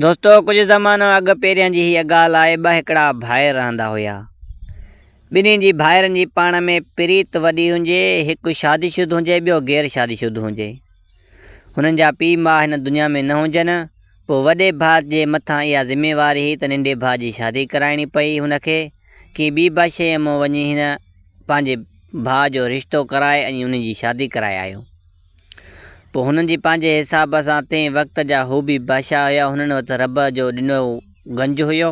دوستو ڪجهه زمانو اڳ پهريان جي هيء ڳالهه آهي ٻه هڪڙا ڀائر رهندا هيا. ٻنهي جي ڀائرن جي پاڻ ۾ پريت وڏي هجي، هڪ شادي شد هجي ٻيو غير شادي شد هجي. هنن جا پيء ماء هن دنيا ۾ نه هجن، پوء وڏي ڀاء جي مٿان اها ذميواري هئي ته ننڍي ڀاء جي شادي ڪرائڻي پئي هن کي ڪنهن ٻي بادشاهيء مان وڃي هن پنهنجي ڀاء جو رشتو ڪرائي ۽ انهن جي شادي ڪرائي آيو. پوء هنن جي پنهنجي حساب سان تنهن وقت جا هو به بادشاهه هيا، هنن وٽ رب جو ڏنو گنج هيو.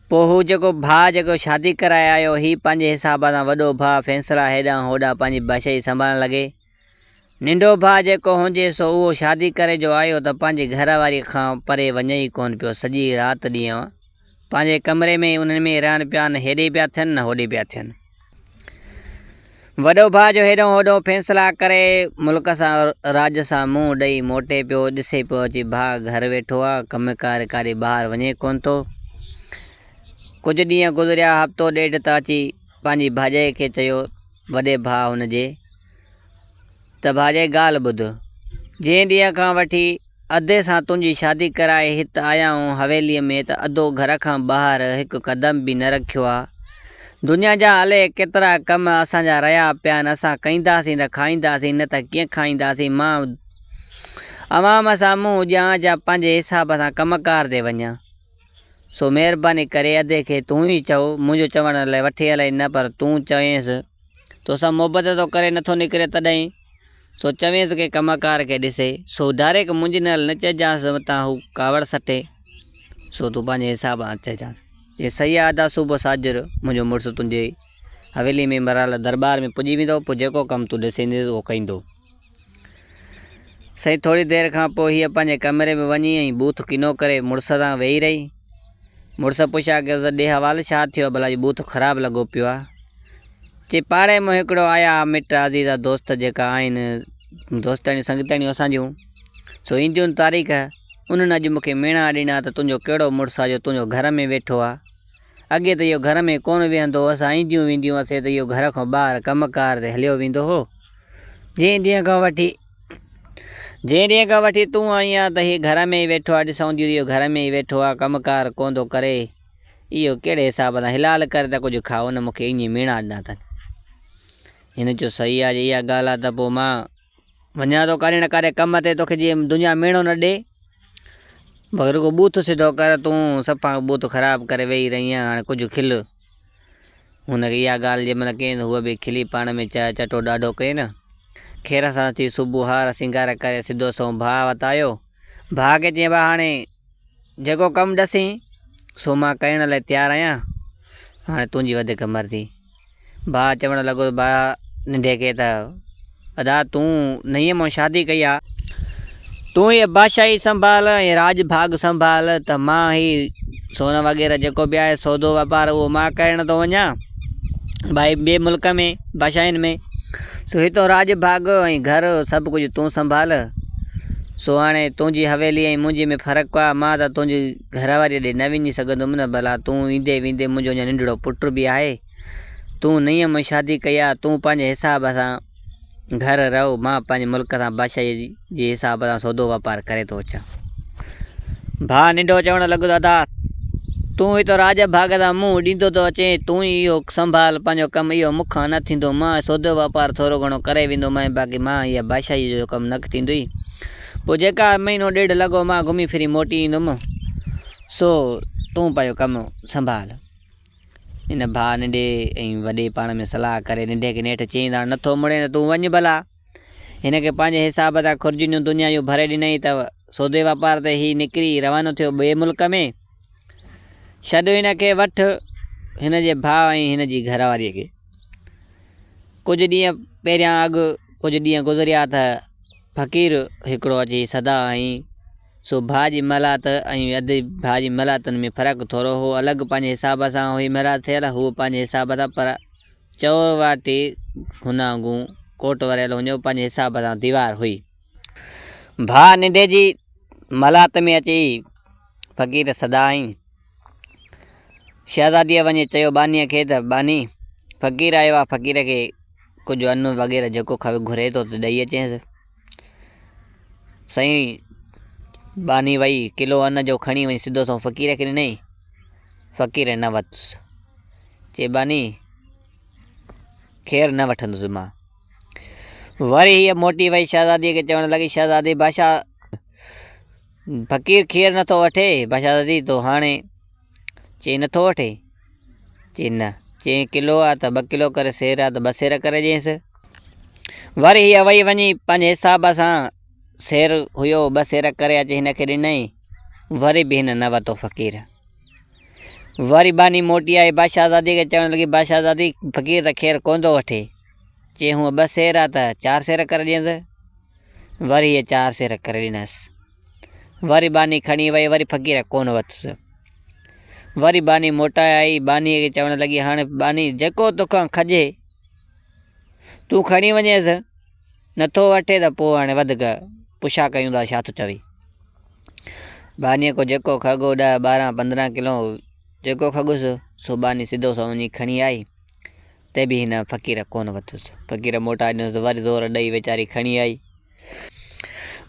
پوء هو جيڪو ڀاء جيڪو شادي ڪرائي آيو، هي پنهنجي حساب سان وڏو ڀاء فيصلا هيڏانهن هوڏانهن پنهنجي بادشاهي سنڀالڻ لڳي. ننڍو ڀاء جيڪو هجي سو اهو شادي ڪري جو آيو ته پنهنجي گهر واريء کان پري وڃي ئي ڪونه پيو، سڄي رات ڏينهن پنهنجي ڪمري ۾ ئي انهن ۾ ئي رهن پيا، نه هيڏي پيا ٿين نه هوڏي پيا ٿين. وڏو ڀاء جو هيڏهون هوڏهون فيصلا ڪري ملڪ سان راڄ سان منهن ڏئي موٽي پيو، ڏسي پيو اچي ڀاء گهر ويٺو آ، ڪم ڪار ڪاڏي ٻاهر وڃي ڪونه ٿو. ڪجهه ڏينهن گذريا، هفتو ڏيڍ ته اچي پنهنجي ڀاڄائي کي چيو وڏي ڀاء هن جي ته ڀاڄائي ڳالهه ٻڌ، جنهن ڏينهن کان وٺي ادي سان تنهنجي شادي ڪرائي هت آيا آهيون حويليء ۾ ته ادو گهر کان ٻاهر هڪ قدم به نه رکيو آ. دنيا جا الائي ڪيترا ڪم اسان جا رهيا پيا آهن، اسان ڪئينداسين ته کائينداسين نه ته ڪيئن کائينداسين. مان عوام سان منهن ڏيان جا پنهنجي حساب سان ڪم ڪار تي وڃان. سو مهرباني ڪري ادي کي تون ئي چئو، منهنجو چوڻ الائي وٺي الائي نه پر تون چوينس. توسان محبت ٿو ڪري نٿو نڪري تڏهن. سو چوينس ڪنهن ڪم ڪار کي ڏسي، سو ڊائريڪ منهنجي نال نه چئجانس متان هو ڪاوڙ سٽي، سو تون پنهنجي حساب سان چئجانس. چي صحيح آ ادا صبح ساجهر منهنجو مڙس تنهنجي حويلي ۾ مرال درٻار ۾ پڄي ويندو، پوء جيڪو ڪم تون ڏسينديس اهو ڪندو. سائين ٿوري دير کان پوء هيء پنهنجي ڪمري ۾ وڃي ۽ ٻوٿ ڪنو ڪري مڙس سان ويهي رهي. مڙس پڇا ڪيس ته ڏي حوال ڇا ٿيو آ ڀلا اڄ ٻوٿ خراب لڳو پيو آ. چي پاڙي مان هڪڙو آيا ها مٽ عزيزا دوست جيڪا آهن دوستاڻيون سنگتاڻيون اسان جون سو اينديون تاريخ انهن اڄ مونکي ميڻا ڏنا ته تنهنجو ڪهڙو مڙس آ جو تنهنجو گهر ۾ ويٺو آ اڳي ته اهو گهر ۾ ڪونه ويهندو هو اسان اينديون وينديون هئاسين ته اهو گهر کان ٻاهر ڪم ڪار تي هليو ويندو هو جنهن ڏينهن کان وٺي جنهن ڏينهن کان وٺي تون آئي آن ته هي گهر ۾ ئي ويٺو آ ڏسون ٿيون ته اهو گهر ۾ ئي ويٺو آ ڪم ڪار ڪونه ٿو ڪري اهو ڪهڙي حساب سان حلال ڪر ته ڪجهه کاء ان مون کي ائين ميڻا ڏنا اٿن. هن چيو صحيح آ جي اها ڳالهه آ ته پوء مان وڃان ٿو ڪاڏي نه ڪاڏي ڪم تي توکي جيئن دنيا ميڻو نه ڏي. مگر رڳو ٻوٿ سڌو ڪر تون صفا ٻوٿ خراب ڪري ويهي رهي آن هاڻي ڪجهه کل. هن کي اها ڳالهه جنهن مهل ڪين ته هوء به کلي پاڻ ۾ چاهه چٽو ڏاڍو ڪين. خير سان ٿي صبح هار سينگار ڪري سڌو سنئون ڀاء وٽ آيو. ڀاء کي چيائين ڀاء هاڻي جيڪو ڪم ڏسين سو مان ڪرڻ لاء تيار آهيان، هاڻي تنهنجي وڌيڪ مرضي. ڀاء چوڻ لڳو ته ڀاء ننڍي کي ته ادا تون نئين مون شادي ڪئي آ، تون هيء بادشاهي سنڀال ۽ راڄ ڀاڳ سنڀال ته مان هي سون وغيره جيڪو به آهي سودو واپار اهو مان ڪرڻ ٿو وڃان ڀائي ٻئي ملڪ ۾ بادشاهين ۾. سو هتو راڄ ڀاڳ ۽ گهر سڀ ڪجهه تون سنڀال. سو هاڻي تنهنجي حويلي ۽ منهنجي ۾ فرق آ، مان ته تنهنجي گهر واريء ڏي نه وڃي سگهندم نه ڀلا تون ايندي ويندي منهنجو اڃا ننڍڙو پٽ به آهي. تون نئين مان شادي ڪئي آ، تون پنهنجي حساب سان گهر رهه، مان پنهنجي ملڪ سان بادشاهيء جي حساب سان سودو واپار ڪري ٿو اچان. ڀاء ننڍو چوڻ لڳو ته ادا! تون هتو راڄ ڀاڳ سان منهن ڏيندو ٿو اچين، تون ئي اهو سنڀال پنهنجو ڪم، اهو مون کان نه ٿيندو، مان سودو واپار ٿورو گهڻو ڪري ويندومانء، باقي مان اها بادشاهيء جو ڪم نه ٿيندوئي. پوء جيڪا مهينو ڏيڍ لڳو مان گهمي ڦري موٽي ايندم، سو تون پنهنجو ڪم سنڀال. ان ڀاء ننڍي ۽ وڏي پاڻ ۾ صلاح ڪري ننڍي کي نيٺ چيائين ته هاڻ نٿو مڙين ته تون وڃ ڀلا. هن کي پنهنجي حساب سان خرجنيون دنيا جون ڀري ڏنائين ته سودي واپار تي هي نڪري روانو ٿيو ٻئي ملڪ ۾. ڇڏ هن کي وٺ هن جي ڀاء ۽ هن جي گهر واريء کي. ڪجهه ڏينهن پهريان اڳ ڪجهه ڏينهن گذريا ته فقير هڪڙو اچي صدا هنئي. سو ڀاء جي محلات ۽ اڌ ڀاء جي محلاتن ۾ فرق ٿورو هو. الڳ پنهنجي حساب سان هئي محلات ٺهيل، هوء پنهنجي حساب سان پر چؤواٽي گهناگون ڪوٽ وريل هنجو پنهنجي حساب سان ديوار هئي. ڀاء ننڍي جي محلات ۾ اچي فقير صدا هنئي. شهزاديء وڃي چيو ٻانهيء کي ته ٻانهي! فقير آيو آهي، فقير کي ڪجهه ان وغيره جيڪو گهري ٿو ته ڏئي اچينس. سائين! ٻانهي وئي، ڪلو ان جو کڻي وڃي سڌو سنئون فقير کي ڏنائين. فقير نه ورتس. چي ٻانهي، کير نه وٺندس مان. وري هيء موٽي وئي شهزاديء کي چوڻ لڳي، شهزادي بادشاهه فقير کير نٿو وٺي. بادشاهزادي تو هاڻي چي نٿو وٺي؟ چي نه. چي ڪلو آ ته ٻه ڪلو ڪري سير آ ته ٻه سير ڪري ڏينس. وري هيء وئي وڃي پنهنجي حساب سان سير هيو ٻه سير ڪري اچي هن کي ڏنائين. وري به هن نه ورتو فقير. وري ٻانهي موٽي آئي بادشاهزادي کي چوڻ لڳي بادشاهزادي فقير ته کير ڪونه ٿو وٺي. چي هونء ٻه سير آ ته چار سير ڪري ڏينس. وري هيء چار سير ڪري ڏنس. وري ٻانهي کڻي وئي، وري فقير ڪونه ورتس. وري ٻانهي موٽائي آئي، ٻانهيء کي چوڻ لڳي، هاڻي ٻانهي جيڪو توکان کڄي، تون کڻي وڃيس، نٿو وٺي ته پوء هاڻي وڌيڪ پڇا ڪيون ٿا ڇا ٿو چوي. ٻانهيء کان جيڪو کڳو ڏهه ٻارهن پندرهن ڪلو جيڪو کڳس، سو ٻانهي سڌو سنئون وڃي کڻي آئي. ته به هن فقير ڪونه ورتس. فقير موٽائي ڏنس، وري زور ڏئي ويچاري کڻي آئي.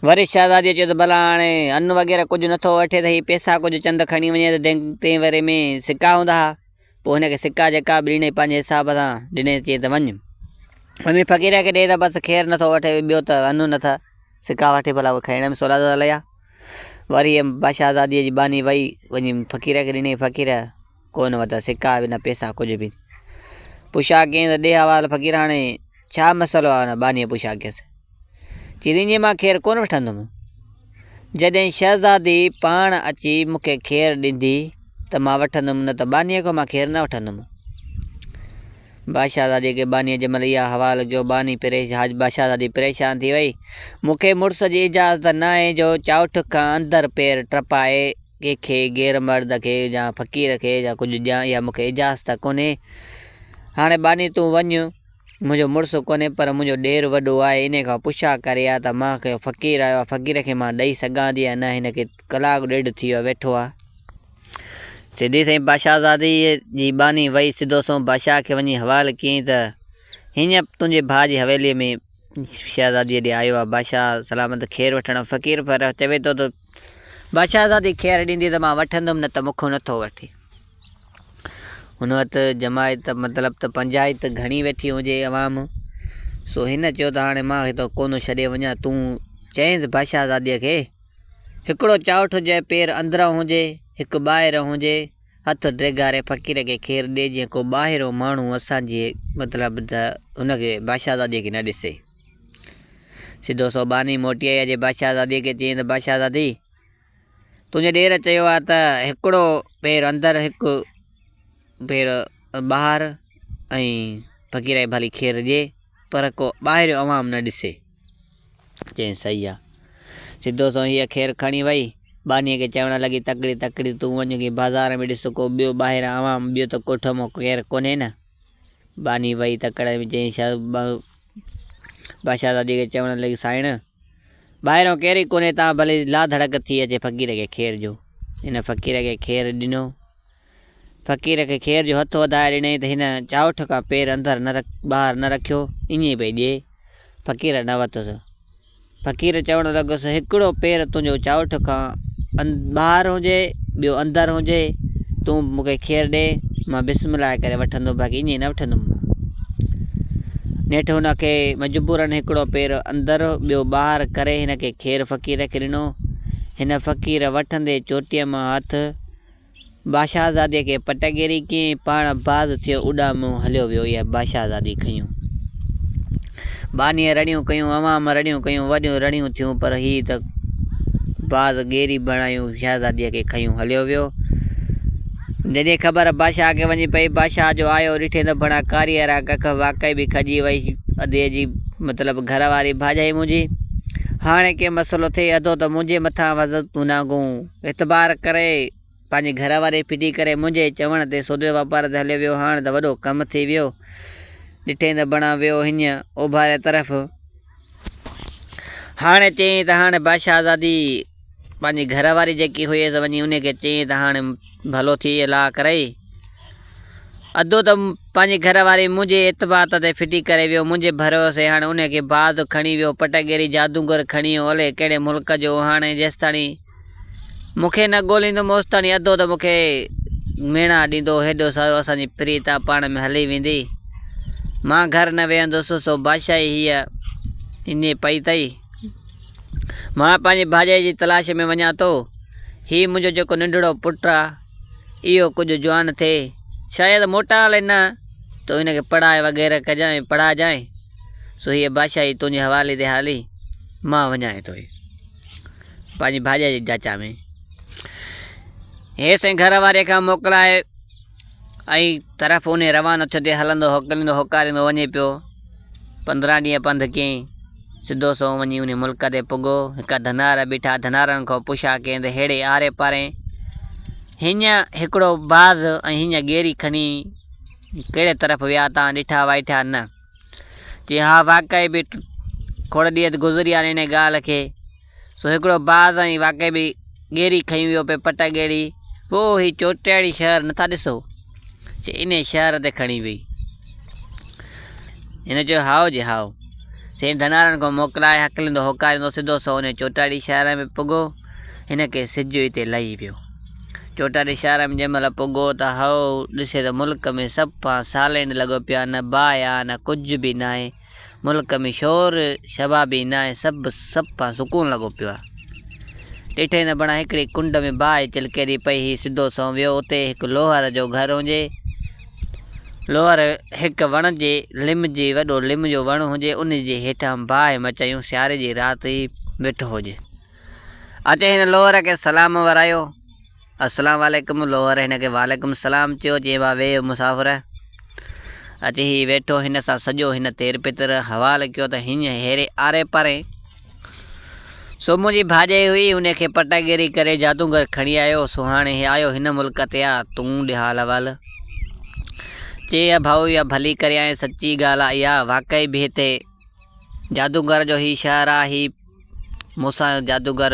وري شهزاديء چيو ته ڀلا هاڻي ان وغيره ڪجهه نٿو وٺي ته هي پئسا ڪجهه چند کڻي وڃي ته تنهن وري ۾ سڪا هوندا ها. پوء هن کي سڪا جيڪا به ڏنئي پنهنجي حساب سان ڏنئي چي ته وڃ وڃي فقير کي ڏي ته بس خير نٿو وٺي ٻيو ته ان نٿا سڪا وٺي ڀلا اهي کڻڻ ۾ سولا ٿا ليا. وري بادشاهزاديء جي ٻانهي وئي وڃي فقير کي ڏنئي فقير ڪونه ورتا سڪا به نه پئسا ڪجهه به. پڇا ڪيائين ته ڏي حوال فقير هاڻي ڇا مسئلو آهي؟ هن ٻانهيء پڇا ڪيس. چيائين ائين مان کير ڪونه وٺندم. جڏهن شهزادي پاڻ اچي مون کي کير ڏيندي ته مان وٺندم نه ته ٻانهيء کان مان کير نه وٺندم. بادشاهزاديء کي ٻانهيء جنهن مهل اها حوال ڪيو، ٻانهي بادشاهزادي پريشان ٿي وئي. مون کي مڙس جي اجازت ناهي جو چائوٺ کان اندر پير ٽپائي ڪنهن کي غير مرد کي يا فقير کي يا ڪجهه ڏيان اها مون کي اجازت ڪونهي. هاڻي ٻانهي تون وڃ، منهنجو مڙس ڪونهي پر منهنجو ڏير وڏو آهي انهي کان پڇا ڪري آ ته مان کي فقير آيو آهي فقير کي مان ڏئي سگهان ٿي يا نه هن کي ڪلاڪ ڏيڍ ٿي ويو آهي ويٺو آهي. سڌي سائين بادشاهزاديء جي ٻانهي وئي سڌو سنئون بادشاهه کي وڃي حوال ڪيائين ته هينئر تنهنجي ڀاء جي حويليء ۾ شهزاديء ڏي آيو آهي بادشاهه سلامت کير وٺڻ فقير پر چوي ٿو ته بادشاهزادي کير ڏيندي ته مان وٺندم نه ته مون کان نٿو وٺي. هن وقت جماعت مطلب ته پنجائت گهڻي ويٺي هجي عوام سو هن چيو ته هاڻي مان هتان ڪونه ڇڏي وڃان تون چئينس بادشاهزاديء کي هڪڙو چائوٺ جي پير اندران هجي هڪ ٻاهر هجي هٿ ڊيگهاري فقير کي کير ڏي جيئن ڪو ٻاهريون ماڻهو اسان جي مطلب ته هن کي بادشاهزاديء کي نه ڏسي. سڌو سو ٻانهي موٽي آئي اچي بادشاهزاديء کي چيائين ته بادشاهزادي! تنهنجي ڏير چيو آهي ته هڪڙو پير اندر هڪ پير ٻاهر ۽ فقير کي ڀلي کير ڏي پر ڪو ٻاهريون عوام نه ڏسي. چيائين صحيح آهي. سڌو سو هيء کير کڻي وئي. ٻانهيء کي چوڻ لڳي تڪڙي تڪڙي تون وڃ ڪنهن بازار ۾ ڏس ڪو ٻيو ٻاهران عوام ٻيو ته ڪوٺ مان ڪير ڪونهي نه. ٻانهي وئي تڪڙ ۾ چيائين بادشاهزادي کي چوڻ لڳي سائڻ! ٻاهران ڪير ئي ڪونهي تان ڀلي لاڌڙڪ ٿي اچي فقير کي کير جو. هن فقير کي کير ڏنو. فقير کي کير جو هٿ وڌائي ڏنائين ته هن چائوٺ کان پير اندر نه ٻاهر نه رکيو ائين ئي پئي ڏئي. فقير نه ورتس. فقير چوڻ لڳس، هڪڙو پير تنهنجو چائوٺ کان ٻاهر هجي، ٻيو اندر هجي، تون مون کي کير ڏي، مان بسم الله ڪري وٺندم، باقي ائين نه وٺندم. نيٺ هن کي مجبوراً هڪڙو پير اندر، ٻيو ٻاهر ڪري هن کي کير فقير کي ڏنو. هن فقير وٺندي چوٽيء مان هٿ بادشاهزاديء کي پٽ گيري ڪيائين، پاڻ باز ٿيو اڏاميو هليو ويو. اها بادشاهزادي کنيو. ٻانهيء رڙيون ڪيون، عوام رڙيون ڪيون، وڏيون رڙيون ٿيون، پر هي ته باز گيري بڻايون شهزاديء کي کنيو هليو ويو. جڏهن خبر بادشاهه کي وڃي پئي، بادشاهه جو آيو، ڏٺي ته ڀڻا ڪاريء را ڪک واقعي به کڄي وئي، ادي جي مطلب گهر واري ڀاڄائي منهنجي. هاڻي ڪي مسئلو ٿئي، ادو ته منهنجي مٿان وزت گوناگون. اعتبار ڪري پنهنجي گهر واري ڦٽي ڪري منهنجي چوڻ تي سودي واپار تي هليو ويو هاڻ ته وڏو ڪم ٿي ويو ڏٺئين ته بڻا ويو هڃ اوڀاري طرف هاڻي چيائين ته هاڻي بادشاهزادي پنهنجي گهر واري جيڪي هئي سو وڃي ان کي چيائين ته هاڻي ڀلو ٿي الله ڪرئي ادو ته پنهنجي گهر واري منهنجي اعتبار تي ڦٽي ڪري ويو منهنجي ڀروسي هاڻي ان کي باز کڻي ويو پٽ ڳيري جادوگر کڻي ويو الائي ڪهڙي ملڪ جو هاڻي جيستاڻي. مون کي نه ڳوليندو موستاڻي ادو ته مون کي ميڻا ڏيندو هيڏو سارو اسان جي پريت آ پاڻ ۾ هلي ويندي مان گهر نه ويهندس سو بادشاهي هيء ائين پئي اٿئي مان پنهنجي ڀاڄائي جي تلاش ۾ وڃان ٿو هي منهنجو جيڪو ننڍڙو پٽ آ اهو ڪجهه جوان ٿئي شايد موٽان الائي نه ته هن کي پڙهائي وغيره ڪجانء پڙهائجانء سو هيء بادشاهي تنهنجي حوالي تي هالي مان وڃان ٿو پنهنجي ڀاڄائي جي جاچا ۾. هيسين گهر واري کان موڪلائي ۽ طرف انهي روانو ٿيو تي هلندو هوڪليندو هوڪاريندو وڃي پيو. 15 ڏينهن پنڌ ڪيائين. سڌو سنئون وڃي انهي ملڪ تي پڳو. هڪ ڌنار بيٺا. ڌنارن کان پڇا ڪيائين ته ههڙي آري پاري هينئن هڪڙو باز ۽ هينئن ڳيري کڻي ڪهڙي طرف ويا تان ڏٺا وائٺا نه؟ چي ها واقعي به کوڙ ڏينهن گذري ويا آهن ان ڳالهه کي. سو هڪڙو باز ۽ واقعي به ڳيري کنئي ويو پئي پٽ ڳيري. پوء هي چوٽياڙي شهر نٿا ڏسو؟ چي انهي شهر تي کڻي وئي. هن چيو هائو جي هائو. سائين ڌنارن کان موڪلائي هڪليندو هوڪاريندو سڌو سنئون انهي چوٽاڙي شهر ۾ پڳو. هن کي سج اتي لهي ويو. چوٽاڙي شهر ۾ جنهن مهل پڳو ته هائو ڏسي ته ملڪ ۾ صفا سالينڊ لڳو پيو آهي نه باهه آهي نه ڪجهه به ناهي. ملڪ ۾ شور شبابي ناهي سڀ صفا سڪون لڳو پيو آهي. ڏٺئي نه بڻا هڪڙي ڪنڊ ۾ باهه چلڪيري پئي هئي سڌو سنئون ويو اتي هڪ لوهر جو گهر هجي لوهر هڪ وڻ جي لم جي وڏو لم جو وڻ هجي ان جي هيٺان باهه مچايون سياري جي رات هئي ويٺو هجي اچي هن لوهر کي سلام ورايو. السلام عليڪم لوهر هن کي وعليڪم السلام چيو چيائين ڀاء ويهه مسافر اچي هي ويٺو هن سان سڄو هن تير پتر حوال ڪيو ته هينئن هيري آري پاري سو منهنجي ڀاڄائي هئي ان کي پٽاگيري ڪري جادوگر کڻي آيو سو هاڻي هي آيو هن ملڪ تي آ تون ڏي حال احوال چي يا ڀائو اها ڀلي ڪري آئين سچي ڳالهه آ اها واقعي به هتي جادوگر جو هي شهر آ هي مون سان جادوگر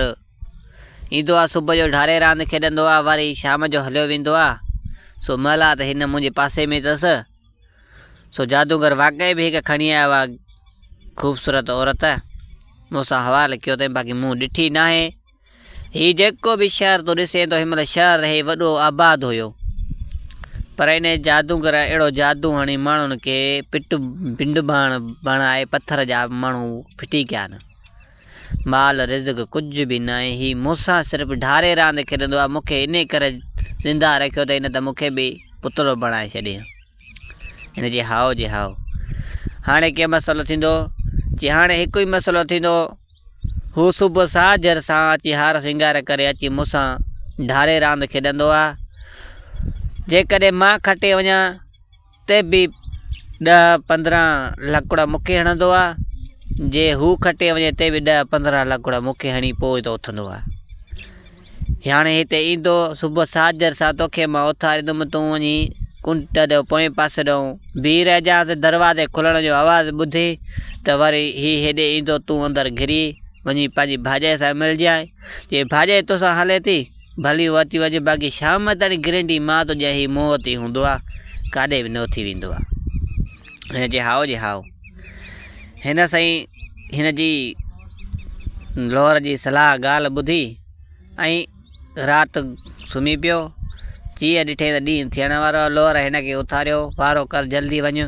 ايندو آ صبح جو ڍاري راند کيڏندو آ وري شام جو هليو ويندو آ سو محلات هن منهنجي پاسي ۾ اٿس سو جادوگر واقعي به هڪ کڻي آيو آ خوبصورت عورت مون سان حوال ڪيو اٿئي باقي مون ڏٺي ناهي هي جيڪو به شهر تون ڏسين ٿو هن مهل شهر هي وڏو آباد هيو پر ان جادوگر اهڙو جادو هڻي ماڻهن کي پٽ پنڊ ڀاڻ بڻائي پٿر جا ماڻهو ڦٽي ڪيا آهن مال رزق ڪجهه به ناهي، هي مون سان صرف ڍاري راند کيڏندو آهي، مون کي انهي ڪري زنده رکيو اٿئي نه ته مون کي به پتلو بڻائي ڇڏي ها. هن چيو هائو جي هائو. هاڻي ڪي مسئلو ٿيندو؟ چي هاڻي هڪ ئي مسئلو ٿيندو، هو صبح ساجهر سان اچي هار سينگار ڪري اچي مون سان ڍاري راند کيڏندو آهي، جيڪڏهن مان کٽي وڃان ته به ڏهه 15 لڪڙا مون کي هڻندو آ، جي هو کٽي وڃي ته به ڏهه 15 لڪڙا مون کي هڻي پوء ته اٿندو آ. هاڻي هتي ايندو صبح ساجهر سان توکي مان اٿاريندم تون وڃي ڪنڊ ڏي پوئين پاسي ڏانهن بيهي رهجانس دروازي کلڻ جو آواز ٻڌي ته وري هي هيڏي ايندو تون اندر گهري وڃي پنهنجي ڀاڄائي سان ملجانء جي ڀاڄائي توسان هلي ٿي ڀلي هو اچي وڃي باقي شام تائين گرينڊي مان ٿو ڏيان هي منهن تي هوندو آ ڪاڏي به نه اٿي ويندو آ. هن چيو هائو جي هائو. هن سائين هن جي لوهر جي صلاح ڳالهه ٻڌي ۽ رات سمهي پيو. جيئن ڏٺئي ته ڏينهن ٿيڻ وارو آ لوهر هن کي اٿاريو وارو ڪر جلدي وڃ.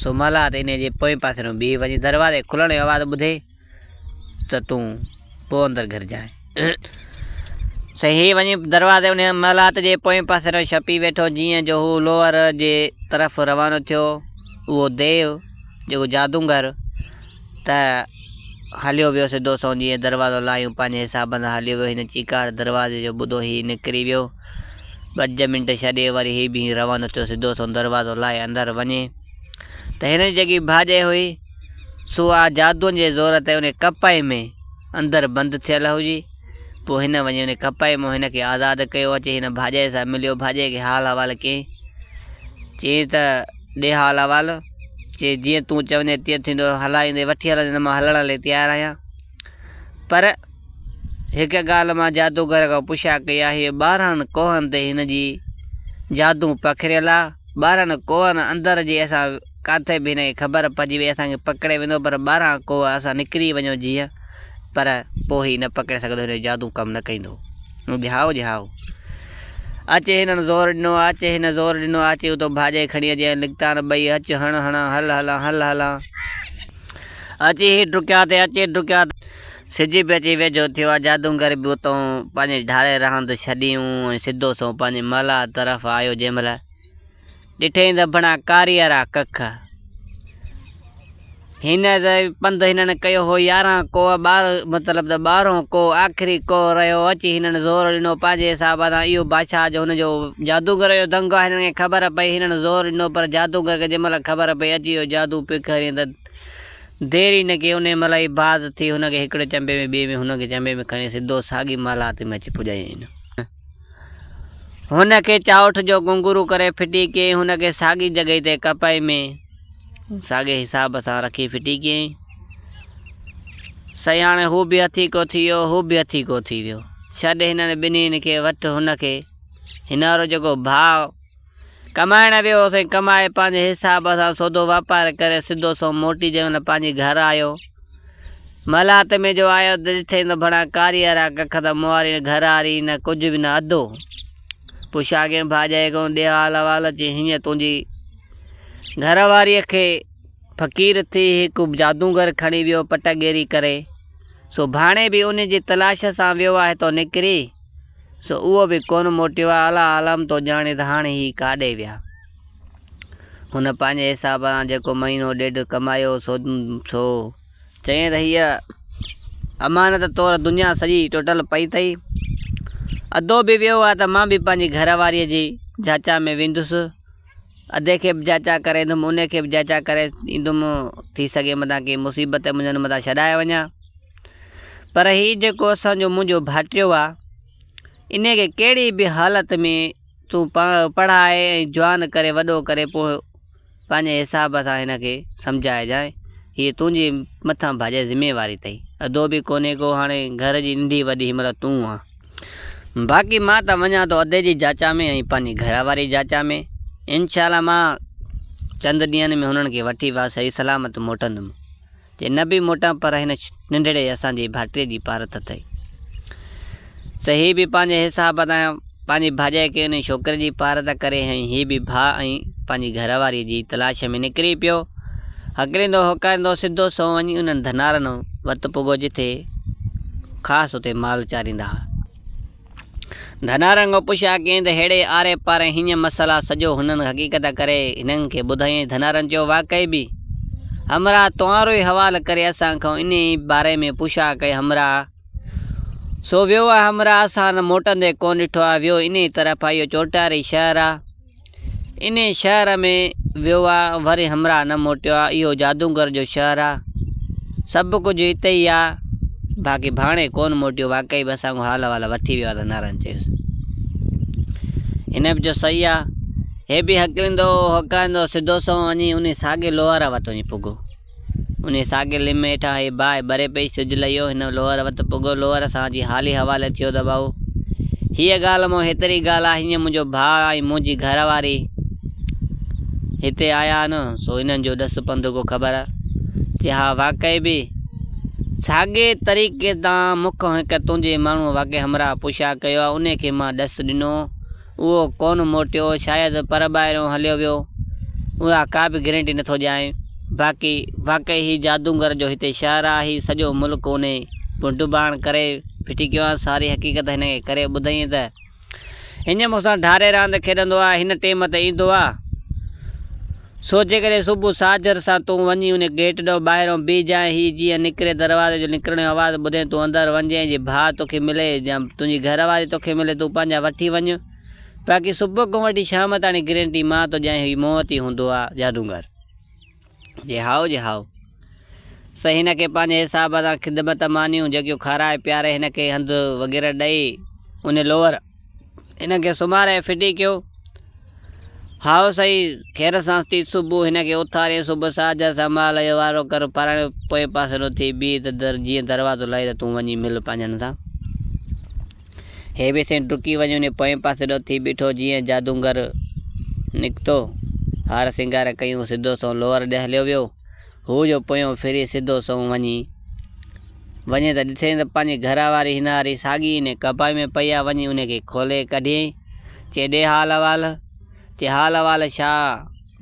سو مهلا ته انهي جي پوئين پاسي ڏانهن بيهي وڃي دروازي کلڻ جو آواز ٻڌي. ته تون پوء اندر گهرجانء. سائين هي وڃي دروازي انهيء محلات جي پوئين پاسي ڏانهن ڇپي ويٺو، جيئن جو هو لوهر جي طرف روانو ٿيو. اهو ديو، جيڪو جادونگر، ته هليو ويو سڌو سنئون جيئن دروازو لاهيون پنهنجي حساب سان هليو ويو. هن چيڪاٽ دروازي جو ٻڌو، هي نڪري ويو. ٻه منٽ ڇڏي وري هي به روانو ٿيو سڌو سنئون دروازو لاهي اندر وڃي ته هن جي جيڪي ڀاڄائي هئي، سو آ جادوئن جي زور تي انهي ڪپائي ۾ اندر بند ٿيل هجي. پوء هن وڃي انهي ڪپائي مان هن کي آزاد ڪيو. اچي هن ڀاڄائي سان مليو. ڀاڄائي کي حال احوال ڪيائين. چيائين ته ڏي حال احوال. چي جيئن تون چوندين تيئن ٿيندو. هلائيندي وٺي هلندين ته مان هلڻ لاء تيار آهيان. پر هڪ ڳالهه مان جادوگر کان پڇا ڪئي آهي. 12 ڪوهن تي هن جي جادو پکڙيل آ. 12 ڪوهن اندر جي اسان ڪاٿي به هن کي خبر پئجي وئي اسان کي پڪڙي ويندو پر 12 ڪوهه اسان نڪري وڃون جيئن پر پوء هي نه پڪڙي سگهندو هن جو جادو ڪم نه ڪندو. هائو جي هائو. اچ هنن زور ڏنو، اچ هن زور ڏنو، اچ اتو ڀاڄائي کڻي اچ ۽ نڪتا نه ٻئي، اچ هڻ هڻان، هل هلان، هل هلان. اچي هي ڊڪيا تي اچي ڊڪيا. سج به اچي ويجهو ٿيو آ، جادونگر به اتئون پنهنجي ڍاري رهاند ڇڏيون ۽ سڌو سنئون پنهنجي محلات طرف آيو، جنهن مهل ڏٺئين ته بڻا ڪاريئرا ڪک. هن پنڌ هنن ڪيو هو 11 ڪوهه، ٻار مطلب ته ٻارهون ڪوهه، آخري ڪوهه رهيو. اچي هنن زور ڏنو پنهنجي حساب سان. اهو بادشاهه جو هن جو جادوگر جو دنگ آهي. هنن کي خبر پئي، هنن زور ڏنو پر جادوگر کي جنهن مهل خبر پئي اچي اهو جادو پکيرين ته دير ئي نه ڪئي انهيء مهل ئي باز ٿي هن کي هڪڙي چنبي ۾ ٻئي ۾ هن کي چنبي ۾ کڻي سڌو ساڳي محلات ۾ اچي پڄايائين. هن کي چائوٺ جو گهنگهرو ڪري ڦٽي ڪيائين. هن کي ساڳي جڳهه تي ڪپائي ۾ ساڳئي حساب سان رکي ڦٽي ڪيائين. سائين هاڻي هو به هٿيڪو ٿي ويو، هو به هٿيڪو ٿي ويو. ڇڏ هنن ٻنهين کي، وٺ هن کي. هن وارو جيڪو ڀاء ڪمائڻ ويو هو، سائين ڪمائي پنهنجي حساب سان سودو واپار ڪري سڌو سنئون موٽي جنهن مهل پنهنجي گهر آيو. محلات ۾ جو آيو ته ڏٺئين ته ڀڻا ڪاريهرا ڪک ته مواري نه گهراري نه ڪجهه به نه اڌو. پڇا ڪيائين ڀاڄائي کان ڏي حال احوال چي هينئن تنهنجي گهر واريء کي فقير ٿي هڪ جادوگر کڻي ويو پٽ ڳيري ڪري سو ڀاڻي به ان جي تلاش سان ويو آهي تو نڪري سو اهو به ڪونه موٽيو آهي الله عالم ٿو ڄاڻي ته هاڻي هي ڪاڏي ويا. هن پنهنجي حساب سان جيڪو مهينو ڏيڍ ڪمايو سو سو چيائين ته هيء امانت طور دنيا سڄي ٽوٽل پئي اٿئي. ادو به ويو آهي ته مان به پنهنجي گهر واريء جي جاچا ۾ ويندس. ادي کي به جاچا ڪري ايندم، ان کي به جاچا ڪري ايندم، ٿي سگهي متان ڪنهن مصيبت منجهن متان ڇڏائي وڃان. پر هي جيڪو اسان جو منهنجو ڀائٽيو آهي، انهيء کي ڪهڙي به حالت ۾ تون پڙهائي ۽ جوان ڪري وڏو ڪري پوء پنهنجي حساب سان هن کي سمجهائجانء. هيء تنهنجي مٿان ڀاڄائي ذميواري اٿئي. ادو به ڪونهي ڪو، هاڻي گهر جي ننڍي وڏي هن مهل تون آن. باقي مان ته وڃان ٿو ادي جي جاچا ۾ ۽ پنهنجي گهر واري جاچا ۾. انشاء الله مان چند ڏينهن ۾ هنن کي وٺي صحيح سلامت موٽندم. جي نه به موٽان پر هن ننڍڙي اسان جي ڀائٽيء جي پارت اٿئي. سو هي به پنهنجي حساب تان پنهنجي ڀاڄائي کي انهي ڇوڪري جي پارت ڪري ۽ هي به ڀاء ۽ پنهنجي گهر واريء جي تلاش ۾ نڪري پيو. هڪليندو هوڪاريندو سڌو سنئون وڃي انهن ڌنارن وت پڳو جٿي خاص اتي مال چاريندا ها. ڌنارن کان پڇا ڪيائين ته ههڙي آري پاري هينئن مسئلا سڄو هنن حقيقت ڪري هنن کي ٻڌايائين. ڌنارن چيو واقعي به همراهه تنهارو ئي حوال ڪري اسان کان انهي باري ۾ پڇا ڪئي همراهه سو ويو آهي همراهه اسان نه موٽندي ڪونه ڏٺو آهي ويو انهي طرف آهي اهو چوٽاري شهر آهي. انهيء شهر ۾ ويو آ، وري همراهه نه موٽيو آ. اهو جادوگر جو شهر آ. سڀ ڪجهه هتي ئي آ. باقي ڀاڻي ڪونه موٽيو. واقعي به اسان کان حال احوال وٺي ويو آ ته نارائڻ چيس. هن به چيو صحيح آ. هي به هڪليندو هوڪاريندو سڌو سنئون وڃي انهيء ساڳئي لوهر وٽ وڃي پڳو. انهيء ساڳئي لم هيٺان هيء باهه ٻري پئي، سج لهي ويو، هن لوهر وٽ پڳو، لوهر سان اچي حالي حوالي ٿيو ته ڀائو! هيء ڳالهه مون هيتري ڳالهه آ، هينئن منهنجو ڀاء ۽ منهنجي گهر واري هتي آيا آهن، سو انهن جو ڏس پنڌ ڪو خبر؟ چي ها واقعي به ساڳئي طريقي تان مون کان هڪ تنهنجي ماڻهوء واقعي همراهه پڇا ڪيو آ، انهيء کي مان ڏس ڏنو، اهو ڪونه موٽيو، شايد پر ٻاهريون هليو ويو، اها ڪا به گرنٽي نٿو ڏيانء. باقي واقعي هي جادونگر جو هتي شهر آ، هي سڄو ملڪ انهي ڊٻاڻ ڪري ڦٽي ڪيو آ. ساري حقيقت هن کي ڪري ٻڌائين ته هينئن مون سان ڍاري راند کيڏندو آ، هن ٽيم تي ايندو آ. سو جيڪڏهن صبح ساجهر سان تون وڃي انهي گيٽ ڏانهن ٻاهرئون بيهجانء، هي جيئن نڪري دروازي جو نڪرڻ جو آواز ٻڌين تون اندر وڃجانء، جي ڀاء توکي ملي يا تنهنجي گهر واري توکي ملي تون پنهنجا وٺي وڃ. باقي صبح کان وٺي شام تاڻي گرينٽي مان ٿو ڏيانء هي مون وٽ ئي هوندو آ جادوگر. جي هائو جي هائو. سي هن کي پنهنجي حساب سان خدمت مانيون جيڪيون کارائي پياري هن کي هنڌ وغيره ڏئي انهي لوهر هن کي سمهاري ڦٽي ڪيو. هائو سائين خير سان ٿي صبح هن کي اٿارين صبح ساجهر سان مال جو وارو ڪر پراڻي پوئين پاسي ڏو ٿي بيهه ته در جيئن دروازو لهي ته تون وڃي مل پنهنجن سان. هي به سائين ڊڪي وڃي انهي پوئين پاسي ڏو ٿي بيٺو جيئن جادونگر نڪتو هار سينگار ڪيون سڌو سنئون لوهر ڏي هليو ويو. هو جو پويون ڦري سڌو سنئون وڃي وڃي ته ڏٺئين ته پنهنجي گهر واري هن واري ساڳي انهي ڪپائي ۾ پئي آ، وڃي انهي کي کولي ڪڍيائين، چي ڏي حال احوال، چي حال احوال ڇا،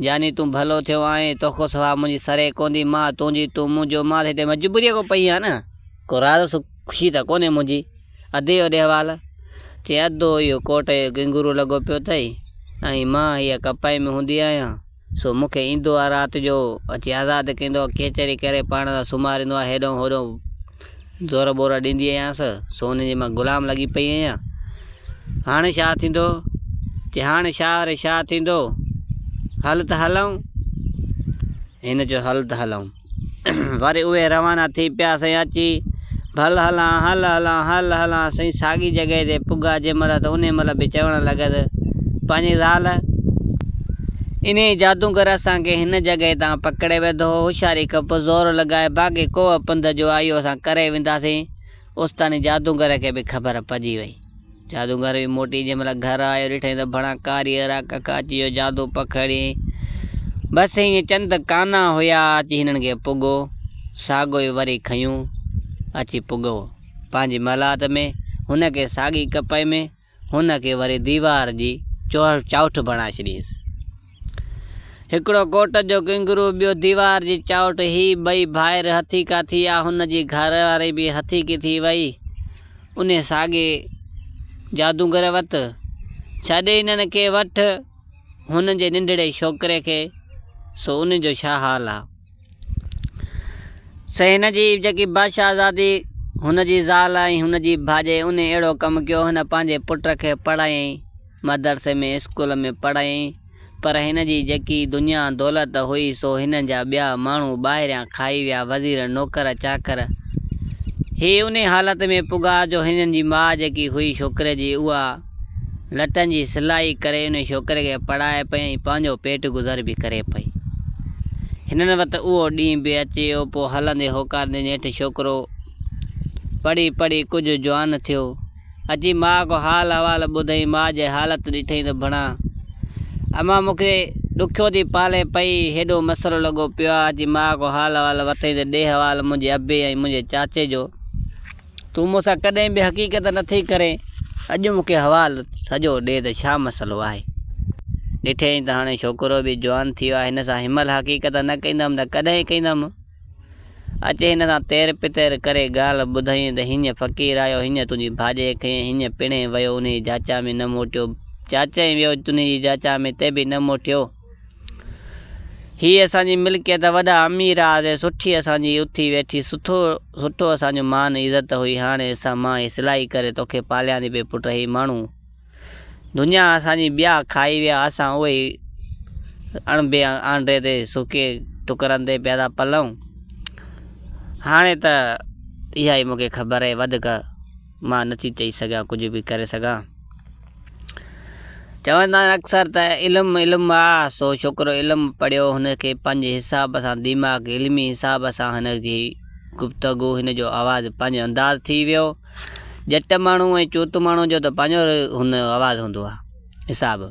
جاني تون ڀلو ٿيو آهين، توکان سوا منهنجي سري ڪوندي، مان تنهنجي تون منهنجو، مان ته هتي مجبوريء کان پئي آهيان نه، ڪو راز خوشي ته ڪونهي منهنجي، ادي اهو ڏي حوال، چي ادو اهو ڪوٽ جو گنگرو لڳو پيو اٿئي ۽ مان هيء ڪپائي ۾ هوندي آهيان. سو مون کي ايندو آ رات جو اچي آزاد ڪندو آ ڪيچري ڪري پاڻ سان سمهاريندو آ هيڏئون هوڏئون زور ٻور ڏيندي آهيانس سو ان جي مان غلام لڳي پئي آهيان هاڻي ڇا ٿيندو چي هاڻي ڇا وري ڇا ٿيندو هل ته هلون هن چيو هل ته هلون وري اهي روانا ٿي پيا سائين اچي ڀل هلان هل هلان هل هلان سائين ساڳي جڳهه تي پڳا جنهن مهل ته انهي مهل به چوڻ لڳس پنهنجي زال انهي جادوگر اسان کي هن جڳهه تان پڪڙي وڌو هو هوشياري کپ زور لڳائي باقي ڪوهه پنڌ جو آيو اسان ڪري وينداسين اوستاني جادوگر کي به خبر پئجي وئي. جادوگر به موٽي جنهن مهل گهر آيو، ڏٺائين ته ڀڻا ڪاري راڪ کان اچي اهو جادو پکيڙيائين. بس ائين چند ڪانا هيا، اچي هنن کي پڳو. ساڳو ئي وري کنيون اچي پڳو پنهنجي محلات ۾. هن کي ساڳي ڪپهه ۾، هن کي وري ديوار جي چائوٺ بڻائي ڇڏيائينس. هڪڙو ڪوٽ جو ڪنگرو، ٻيو ديوار جي چائوٺ. هي ٻئي ڀائر هٿيڪا ٿيا. هن جي گهر واري به هٿيڪي ٿي وئي. انهي ساڳي جادوگر وت، ڇڏ هنن کي وٺ هن جي ننڍڙي ڇوڪري کي، سو ان جو ڇا حال آ؟ سي هن جي جيڪي بادشاهزادي، هن جي زال ۽ هن جي ڀاڄي انهي اهڙو ڪم ڪيو، هن پنهنجي پٽ کي پڙهايائين، مدرسي ۾ اسڪول ۾ پڙهايائين، پر هن جي جيڪي دنيا دولت هئي سو هن جا ٻيا ماڻهو ٻاهريان کائي ويا، وزير، نوڪر چاڪر. هي انهي حالت ۾ پڳا جو هنن جي ماء جيڪي هئي ڇوڪري جي اها لٽن جي سلائي ڪري انهي ڇوڪري کي پڙهائي پئي ۽ پنهنجو پيٽ گذر به ڪري پئي. هنن وٽ اهو ڏينهن به اچي ويو پوء هلندي هوڪاريندي نيٺ ڇوڪرو پڙهي پڙهي ڪجهه جوان ٿيو. اچي ماء کان حال احوال ٻڌئين، ماء جي حالت ڏٺئين ته ڀڻا امان مون کي ڏکيو ٿي پالي پئي، هيڏو مسئلو لڳو پيو آ، اچي ماء کان حال احوال ورتئين ته ڏي حوال منهنجي ابي ۽ منهنجي چاچي جو، تون مون سان ڪڏهن به حقيقت نٿي ڪرين، اڄ مون کي حوال سڄو ڏي ته ڇا مسئلو آهي. ڏٺئين ته هاڻي ڇوڪرو به جوان ٿي ويو آهي، هن سان هن مهل حقيقت نه ڪندم ته ڪڏهن ڪندم. اچي هن سان تير پتير ڪري ڳالهه ٻڌائين ته هينئن فقير آيو، هينئن تنهنجي ڀاڄي کنئين، هينئن پڻهين ويو انهيء جاچا ۾ نه موٽيو، چاچهين ويو تنهنجي جاچا ۾ تي به نه موٽيو. هي اسان جي ملڪيت وڏا امير هئاسين، سٺي اسان جي اٿي ويٺي، سٺو سٺو اسان جو مان عزت هئي، هاڻي اسان مان هي سلائي ڪري توکي پاليان ٿي پئي پٽ هي ماڻهو دنيا اسان جي ٻيا کائي ويا اسان اهي ئي اڻڀي آنڊي تي سڪي ٽڪرن تي پيا ٿا پلون هاڻي ته اها ئي مونکي خبر آهي وڌيڪ مان نٿي چئي سگهان ڪجهه به ڪري سگهان چوندا آهن اڪثر ته علم علم آ سو ڇوڪرو علم پڙهيو هن کي پنهنجي حساب سان دماغ علمي حساب سان هن جي گفتگو هن جو آواز پنهنجو انداز ٿي ويو ڄٽ ماڻهو ۽ چوت ماڻهو جو ته پنهنجو هن آواز هوندو آهي حساب